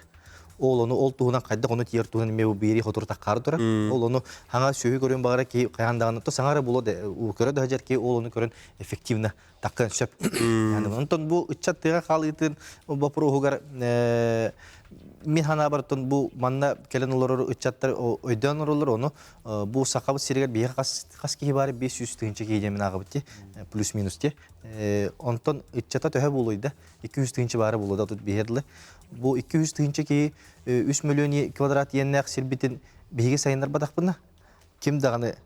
Ол ону ол туһунан хайдах ону тиийэр туһунан эмиэ биэрии хотур таххаары турар. Ол ону хаҥа сүөһү көрүөн баҕара киһи хайаан даҕаны то саҥара буолуо да көрө да сылдьар киһи ол ону көрөн эффективно таккан сөп. Онтон бу ыччат тыаҕа хаалыытын боппуруоһугар мин санаабар бу манна кэлэн олорор ыччаттар өйдөөн олороллор ону бу сахабыт сиригэр биһиэхэ хас киһи баар 500 тыһыынча киһи диэн мин ааҕабыт ти плюс-минус ти Онтон ыччата төһө буолуой да? 200 тыһыынча баара буолуо да тут биһиэдлэ. Бу 200 тыһыынча киһи 3 миллион квадрат иэннээх сирбитин биһиги сайыннарбатахпына, ким даҕаны,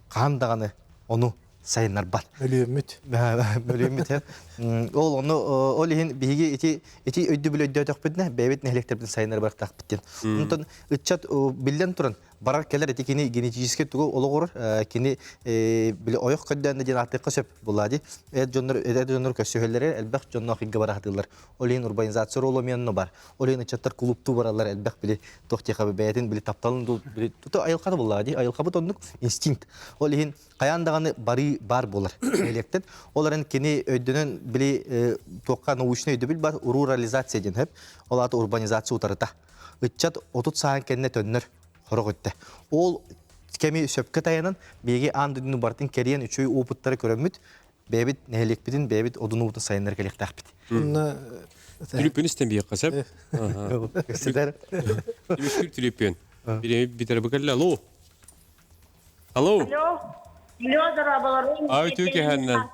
хаһан даҕаны ону сайыннарбат. Мөлүөммүт. Мөлүөммүт. Ол ону ол иһин биһиги ити ити өйдөбүл өйдөөтөхпүтүнэ бэйэбит нэһилиэктэрбитин сайыннарбатахпыт диэн. Онтон ыччат биллэн туран барар кэлэр ити кини генетическэй тугу олоҕурар кини били ойох көрдөөн да диэн ааттыахха сөп буоллаа дии эр дьоннор эдэр дьоннор көрсүһэллэрэ элбэх дьонноох илгэ бара сатыыллар ол иһин урбанизация роло эмиэ бар ол иһин ыччаттар клубтуу бараллар элбэх били туох диэхэ бэйэтин били тапталын дуу били тута айылҕата буоллаҕа дии айылҕабыт оннук инстинкт ол иһин хайаан даҕаны барыы баар буолар нэһилиэктэн ол эрэн кини өйдөнөн били туохха научный өйдөбүл бар рурализация диэн сөп ол аата урбанизация утарыта ыччат 30 сааһын кэннэ төннөр хорох өттө. Ол кэми сөпкө тайанан, биһиги аан дойдуну барытын кэрийэн үчүгэй опыттары көрөммүт, бэйэбит нэһилиэкпитин, бэйэбит одунубутун сайыннара кэлиэхтээхпит. Түлүппүн истэн биһиэххэ сөп. Сидер. Түмүктүүр түлүппүн. Бириэмэ бүтэрэ бу кэллэ. Алло. Алло. Алло. Алло, дорабаларым. Ай түү кэһэннэн.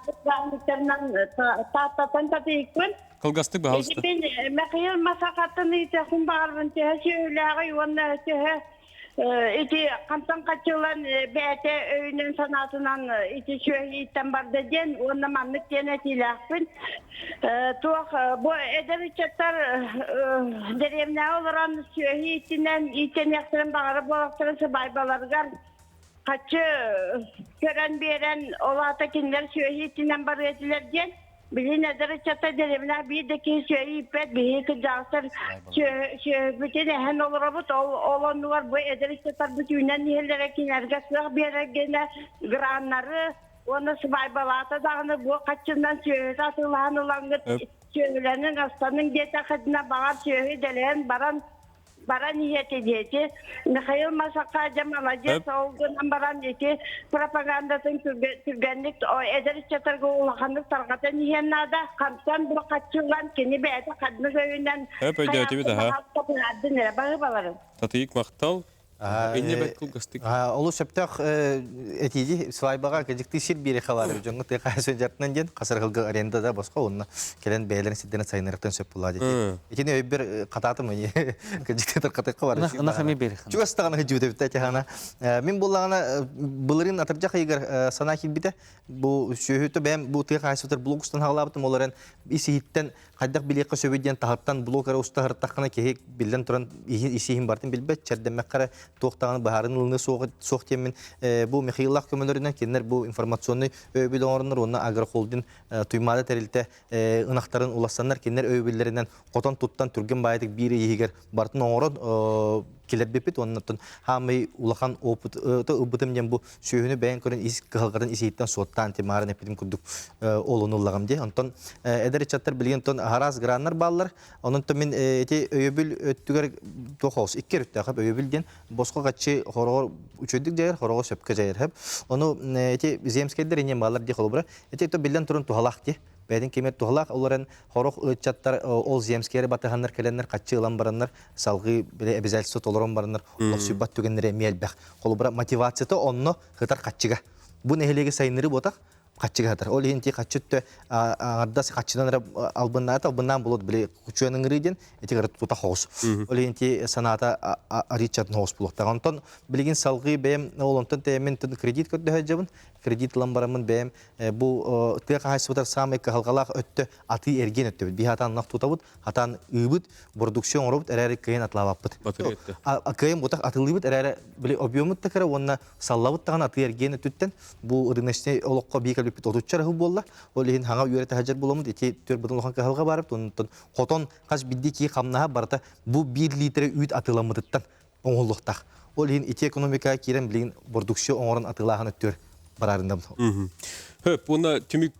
Тааттаттан татыйыкпын. Кылгастык баһалыста. Мин Михаил Масахатын ыытыахпын баҕарбын төһө сүөһүлээҕий уонна төһө ити хантан хаччылан бэйэтэ өйүнэн санаатынан ити сүөһү барда диэн уонна маннык диэн этиилээхпин. Туох бу эдэр ыччаттар дэриэбинэҕэ олорон сүөһү ииттинэн ииттэниэхтэрин баҕара буолахтарын сыбаайбаларыгар хаччы көрөн биэрэн ол аата кинилэр сүөһү ииттинэн барыа этилэр диэн билин эдэр ыччаттар дэриэбинэҕэ биир да киһи сүөһү ииппэт биһиги кырдьаҕастар сүөһүбүтүн эһэн олоробут ол ол оннугар бу эдэр ыччаттарбыт үүнэн иһэллэрэ кинилэргэ кыах биэрэргэнэ граннары Уонна сыбаайбалаата даҕаны бу хаччынан сүөһүтэ атыылаһан ылаҥҥыт сүөһүлэнин астаныҥ диэтэххитинэ баҕар сүөһү дэлэһэн баран баран иһиэтэ диэти Михаил Масаха дьэ молодец ол гынан баран ити пропагандатын түргэнник эдэр ыччаттарга улаханнык тарҕатан иһиэн наада хантан бу хаччылан кини бэйэтэ ханнык өйүнэн Өп өйдөөтүбүт аха. Баһы баларын. Татыйык махтал. Инньэ бэрт кылгастык. Олус сөптөөх этииди свайбаҕа кыдьыктыы сир биэриэхэ баар дьоҥҥо тыа хаһаайыстыбатын дьарыктанан диэн хасаргылга арендада босхо уонна кэлэн бэйэлэрин сирдэрин сайыннарыахтан сөп буолаа диэн. Итини өйбөр хатаатым кыдьыктыы тархатыахха бар. Ынах эмиэ биэриэххэ. Чугас даҕаны сылдьыбыт эбит тахана. Мин буоллаҕына былырыын атырдьах ыйыгар санаа киирбитэ. Бу сүөһүтэ бэйэм бу тыа хаһаайыстыбатыгар блок устан хаалаабытым ол эрэн ис иһиттэн хайдах билиэххэ сөбүй диэн таһыттан блок эрэ устаһыртаххына киһи биллэн туран ис иһин барытын билбэт чэрдэммэххэ эрэ. туох даҕаны быһаарыныы ылыныы суох диэммин бу Михаиллаах көмөлөрүнэн кинилэр бу информационнай өйөбүл оҥороннор уонна агрохолдинг Туймаада тэрилтэ ынахтарын улассаннар кинилэр өйөбүллэринэн хотон туттан түргэн баайытык биир ый иһигэр барытын оҥорон килэрбиппит уонна хаамай улахан опыт ылбытым диэн бу сүөһүнү бэйэн көрөн ис кыһалҕатын исииттэн суоттаан тимаарын эппитим курдук олуну ыллаҕым дии. Онтон эдэр ыччаттар билигин онтон араас граннар бааллар. Онон мин ити өйөбүл өттүгэр туох оҕус икки өрүттээх өйөбүл диэн босхо хаччы хороҕор үчүгэйдик дьайар, хороҕор сөпкө дьайар хэп. Ону ити земскэйдэр инньэ бааллар дии холобура. Ити то биллэн туран туһалаах дии. Бэйэтин кимэр туһалаах олорон хорох ыччаттар ол земскэйэр батыһаннар кэлэннэр хаччы ылан бараннар салгыы бile обязательство толорон бараннар олохсуйбат түгэннэрэ эмиэ элбэх. Холобура мотивацията онно хытар хаччыга. Бу нэһилиэги сайыннырыы буотах хаччыга хатар. Ол иһин ти хаччы өттө аҥардас хаччынан эрэ албыннаата, албыннаан булут били кучуйан ыҥырыы диэн ити кыра тута хоҕус. Ол иһин ти санаата арыыччатын хоҕус булуохтаах. Онтон билигин салгыы бэйэм ол онтон тэйэммин кредит көрдөһө сылдьабын. Кредит ылан бараммын бэйэм бу тыа хаһаайыстыбатыгар саамай кыһалҕалаах өттө атыы-эргиэн өттөбүт. Биһи хатаан ынах тутабыт, хатаан ыыбыт, бородукция оҥоробут эрээри кыайан атылаабаппыт. Кыайан бутах атылыыбыт эрээри били объемут да кыра уонна саллабыт даҕаны атыы-эргиэн өттүттэн бу рыночнай олоххо бии кэлбиппит отучча эрэ буолла. Ол иһин хаҥа үөрэтэ сылдьар буоламмыт ити түөрбүтүн улахан кыһалҕа баарбыт. Онтон хотон хас биирдии киһи хамнаһа барыта бу биир литрэ үүт атыыламмытыттан оҥоһуллуохтаах. Ол иһин ити экономикаҕа киирэн билигин бородукция оҥорон атыылааһын өттүгэр бараарындабын. Хөп, уонна түмүк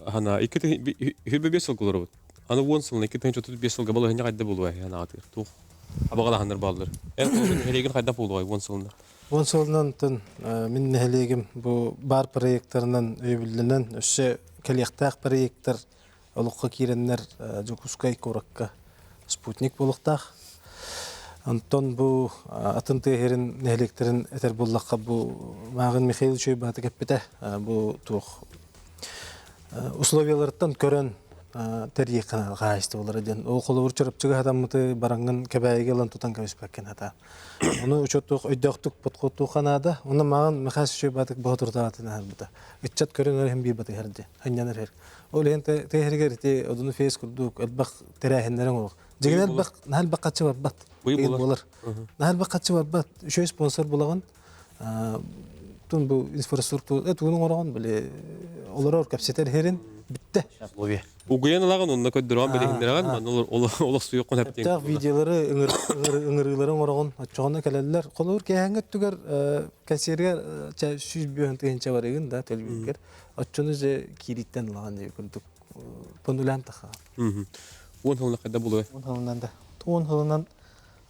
хана 205 сыл олоробут. Аны 10 сылын 2035 сылга балаһыанньа хайда буолуой анаатыгар туох абаҕалаһаннар бааллар. Эн нэһилиэгин хайда буолуой 10 сылынан? 10 сылынан тын мин нэһилиэгим бу бар проекттарынан өйөбүллэнэн өссө кэлиэхтээх проекттар олоххо киирэннэр Дьокуускай куоракка спутник буолуохтаах. Онтон бу атын тыа сирин нэһилиэктэрин этэр буоллахха бу Мааҕын Михаил Чуйбаатык эппитэ бу туох условияларыттан көрөн тэрийиэххэ хаһаайыстыбалара диэн. Ол холобур Чурапчыга хатаммыты бараҥҥын Кэбээйигэ ылан тутан кэбиспэккин хата. Ону учуоттуох өйдөөхтүк подходтуохха наада. Онно мааҕын Михаил Чуйбаатык боотурутаатын аһарбыта. Ыччат көрөн эрэ иһин биир батыһар диэн, анньан эрэр. Ол иһин тыа ити одуну фейс курдук элбэх тэрээһиннэрин олох. Дьигин элбэх наһаа элбэх хаччы барбат. Буолар. Наһаа элбэх хаччы барбат. Үчүгэй спонсор булагын. Тун бу инфраструктура тугун оҥороҕун били олорор кэпсэтэр иһэрин бүттэ. Угуйан ылагын онно көрдөрөҕүн билиһиннэрэҕин манна олох суйуоххун эптиҥ. Сөптөөх видеолары ыҥырыылары оҥороҕун оччоҕуна кэлэллэр. Холобур киэһээҥҥи өттүгэр кэнсиэргэр 105 тыһыынча барыгын да төлбүккэр. Оччону же киириттэн ылаҕын диye курдук по нулям таха. Уон сылынан хайда булуой? Уон сылынан да. Уон сылынан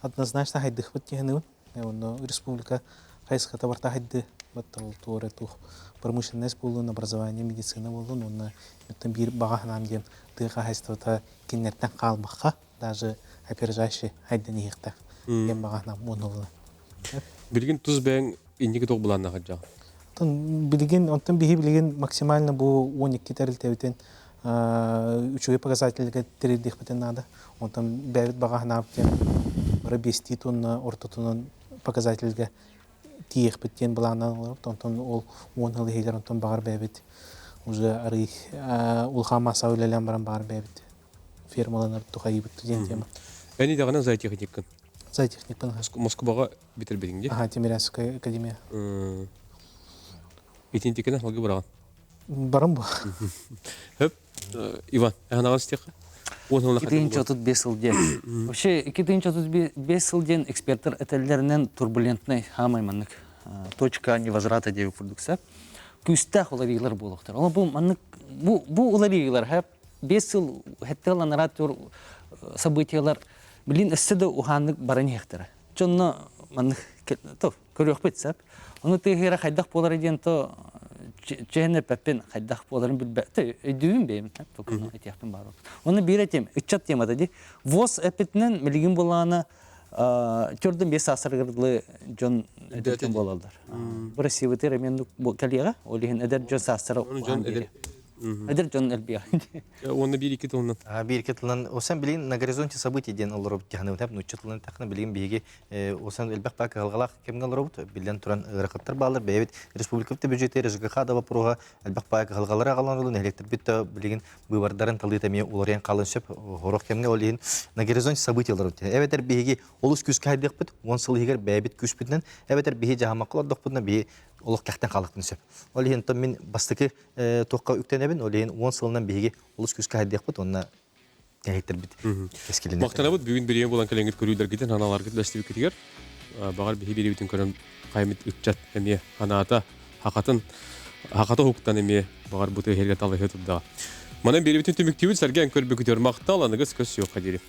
однозначно хайдыхпыт диһинибин. Онно республика хайысхата барта хайды баттал туора тух промышленность буоллун, образование, медицина буоллун, уонна оттон биир баҕа санаам диэн тыа хаһаайыстыбата кинилэртэн хаалбакка даже опережающий хайдан иһиэхтээх диэн баҕа санаам уон сылынан. Билигин тус бэйэҥ инники туох былааннаах сылдьаҕын? Оттон билигин, онтон биһи билигин максимально бу 12 тэрилтэбитин үчүгэй показательга тэрийдиэхпитин наада. Онтон бэйэбит баҕа санаабыт диэн бары биэстии тонна ортотунан показательга тиийиэхпит диэн былааннаан олоробут. Онтон ол уон сыл иһигэр онтон баҕар бэйэбит уже арый улахан массаҕа үлэлээн баран баҕар бэйэбит фермаланар тухайыбыт диэн тема. Эн идэҕинэн зоотехниккын? Зоотехникпын. Москваҕа бүтэрбитиҥ дии? Аха, Тимирязевская академия. Итинтикини халгы быраҕан? Барым бу. Хөп, Иван, эһанаҕын истиэххэ? 2035 сыл диэн. Вообще, 2035 сыл диэн эксперттэр этэллэринэн турбулентный хаамай маннык точка невозврата диэби курдук сөп. Күүстээх уларыйыылар буолуохтар. Ол бу маннык бу бу уларыйыылар хэп 5 сыл хэттэ ыланара тур событиялар билин өссө да уһааннык баран иһиэхтэрэ. Дьонно маннык то көрүөхпүт сөп. Ону тыаһыыра хайдах буолара диэн то чэһин эппэппин хайдах буоларын билбэт өйдүүбүн бэйэм токуну этиэхпин баар. Оны биир этим ыччат темата ди. ВОЗ эппитинэн билигин булаана төрдөн бес саастарыгар дьон эдэр буолаллар. Бу Россиябытыгар эмиэ кэлиэҕэ, ол иһин эдэр дьон саастара дьон эдэр. Эдэр дьон элбиэх. Уонна биир-икки тылынан. Биир-икки тылынан. Осан билигин на горизонте событий диэн олоробут дьаһаныбыт эп нуучча тылынан тахна билигин биһиги осан элбэх баа кыһалҕалаах кэмҥэ олоробут. Биллэн туран ыарахаттар бааллар. Бэйэбит республикабыт бюджеты РЖКХ да вопроһа элбэх баа кыһалҕалары аҕалан олорон нэһилиэктэрбит да билигин быыбардарын талыыта эмиэ уларыйан хаалан сөп хорох кэмҥэ ол иһин на горизонте событий олоробут. Эбэтэр биһиги олус күүскэ хайдыахпыт 10 сыл иһигэр бэйэбит күүспүтүнэн эбэтэр биһи дьаһаммакка олордохпутуна биһи олох кэхтэн хаалыахпытын сөп. Ол иһин мин бастакы туохха үктэнэбин, ол иһин 10 сылынан биһиги олус күүскэ хайдыахпыт уонна кэһиттэрбит кэскилинэ. Махтанабыт бүгүн бириэмэ булан кэлэҥҥит көрүүлэргитин, аналаргыт үлэстибиккитигэр. Баҕар биһи бириэбитин көрөн хаймыт ыччат эмиэ ханаата хахатын хахата уһуктан эмиэ баҕар бу тыаһырга талыһы турдаҕа. Манан биэрэбитин түмүктүүбүт сэргээн көрбүкүтүгэр махтал аныгыс көс суохха диэри.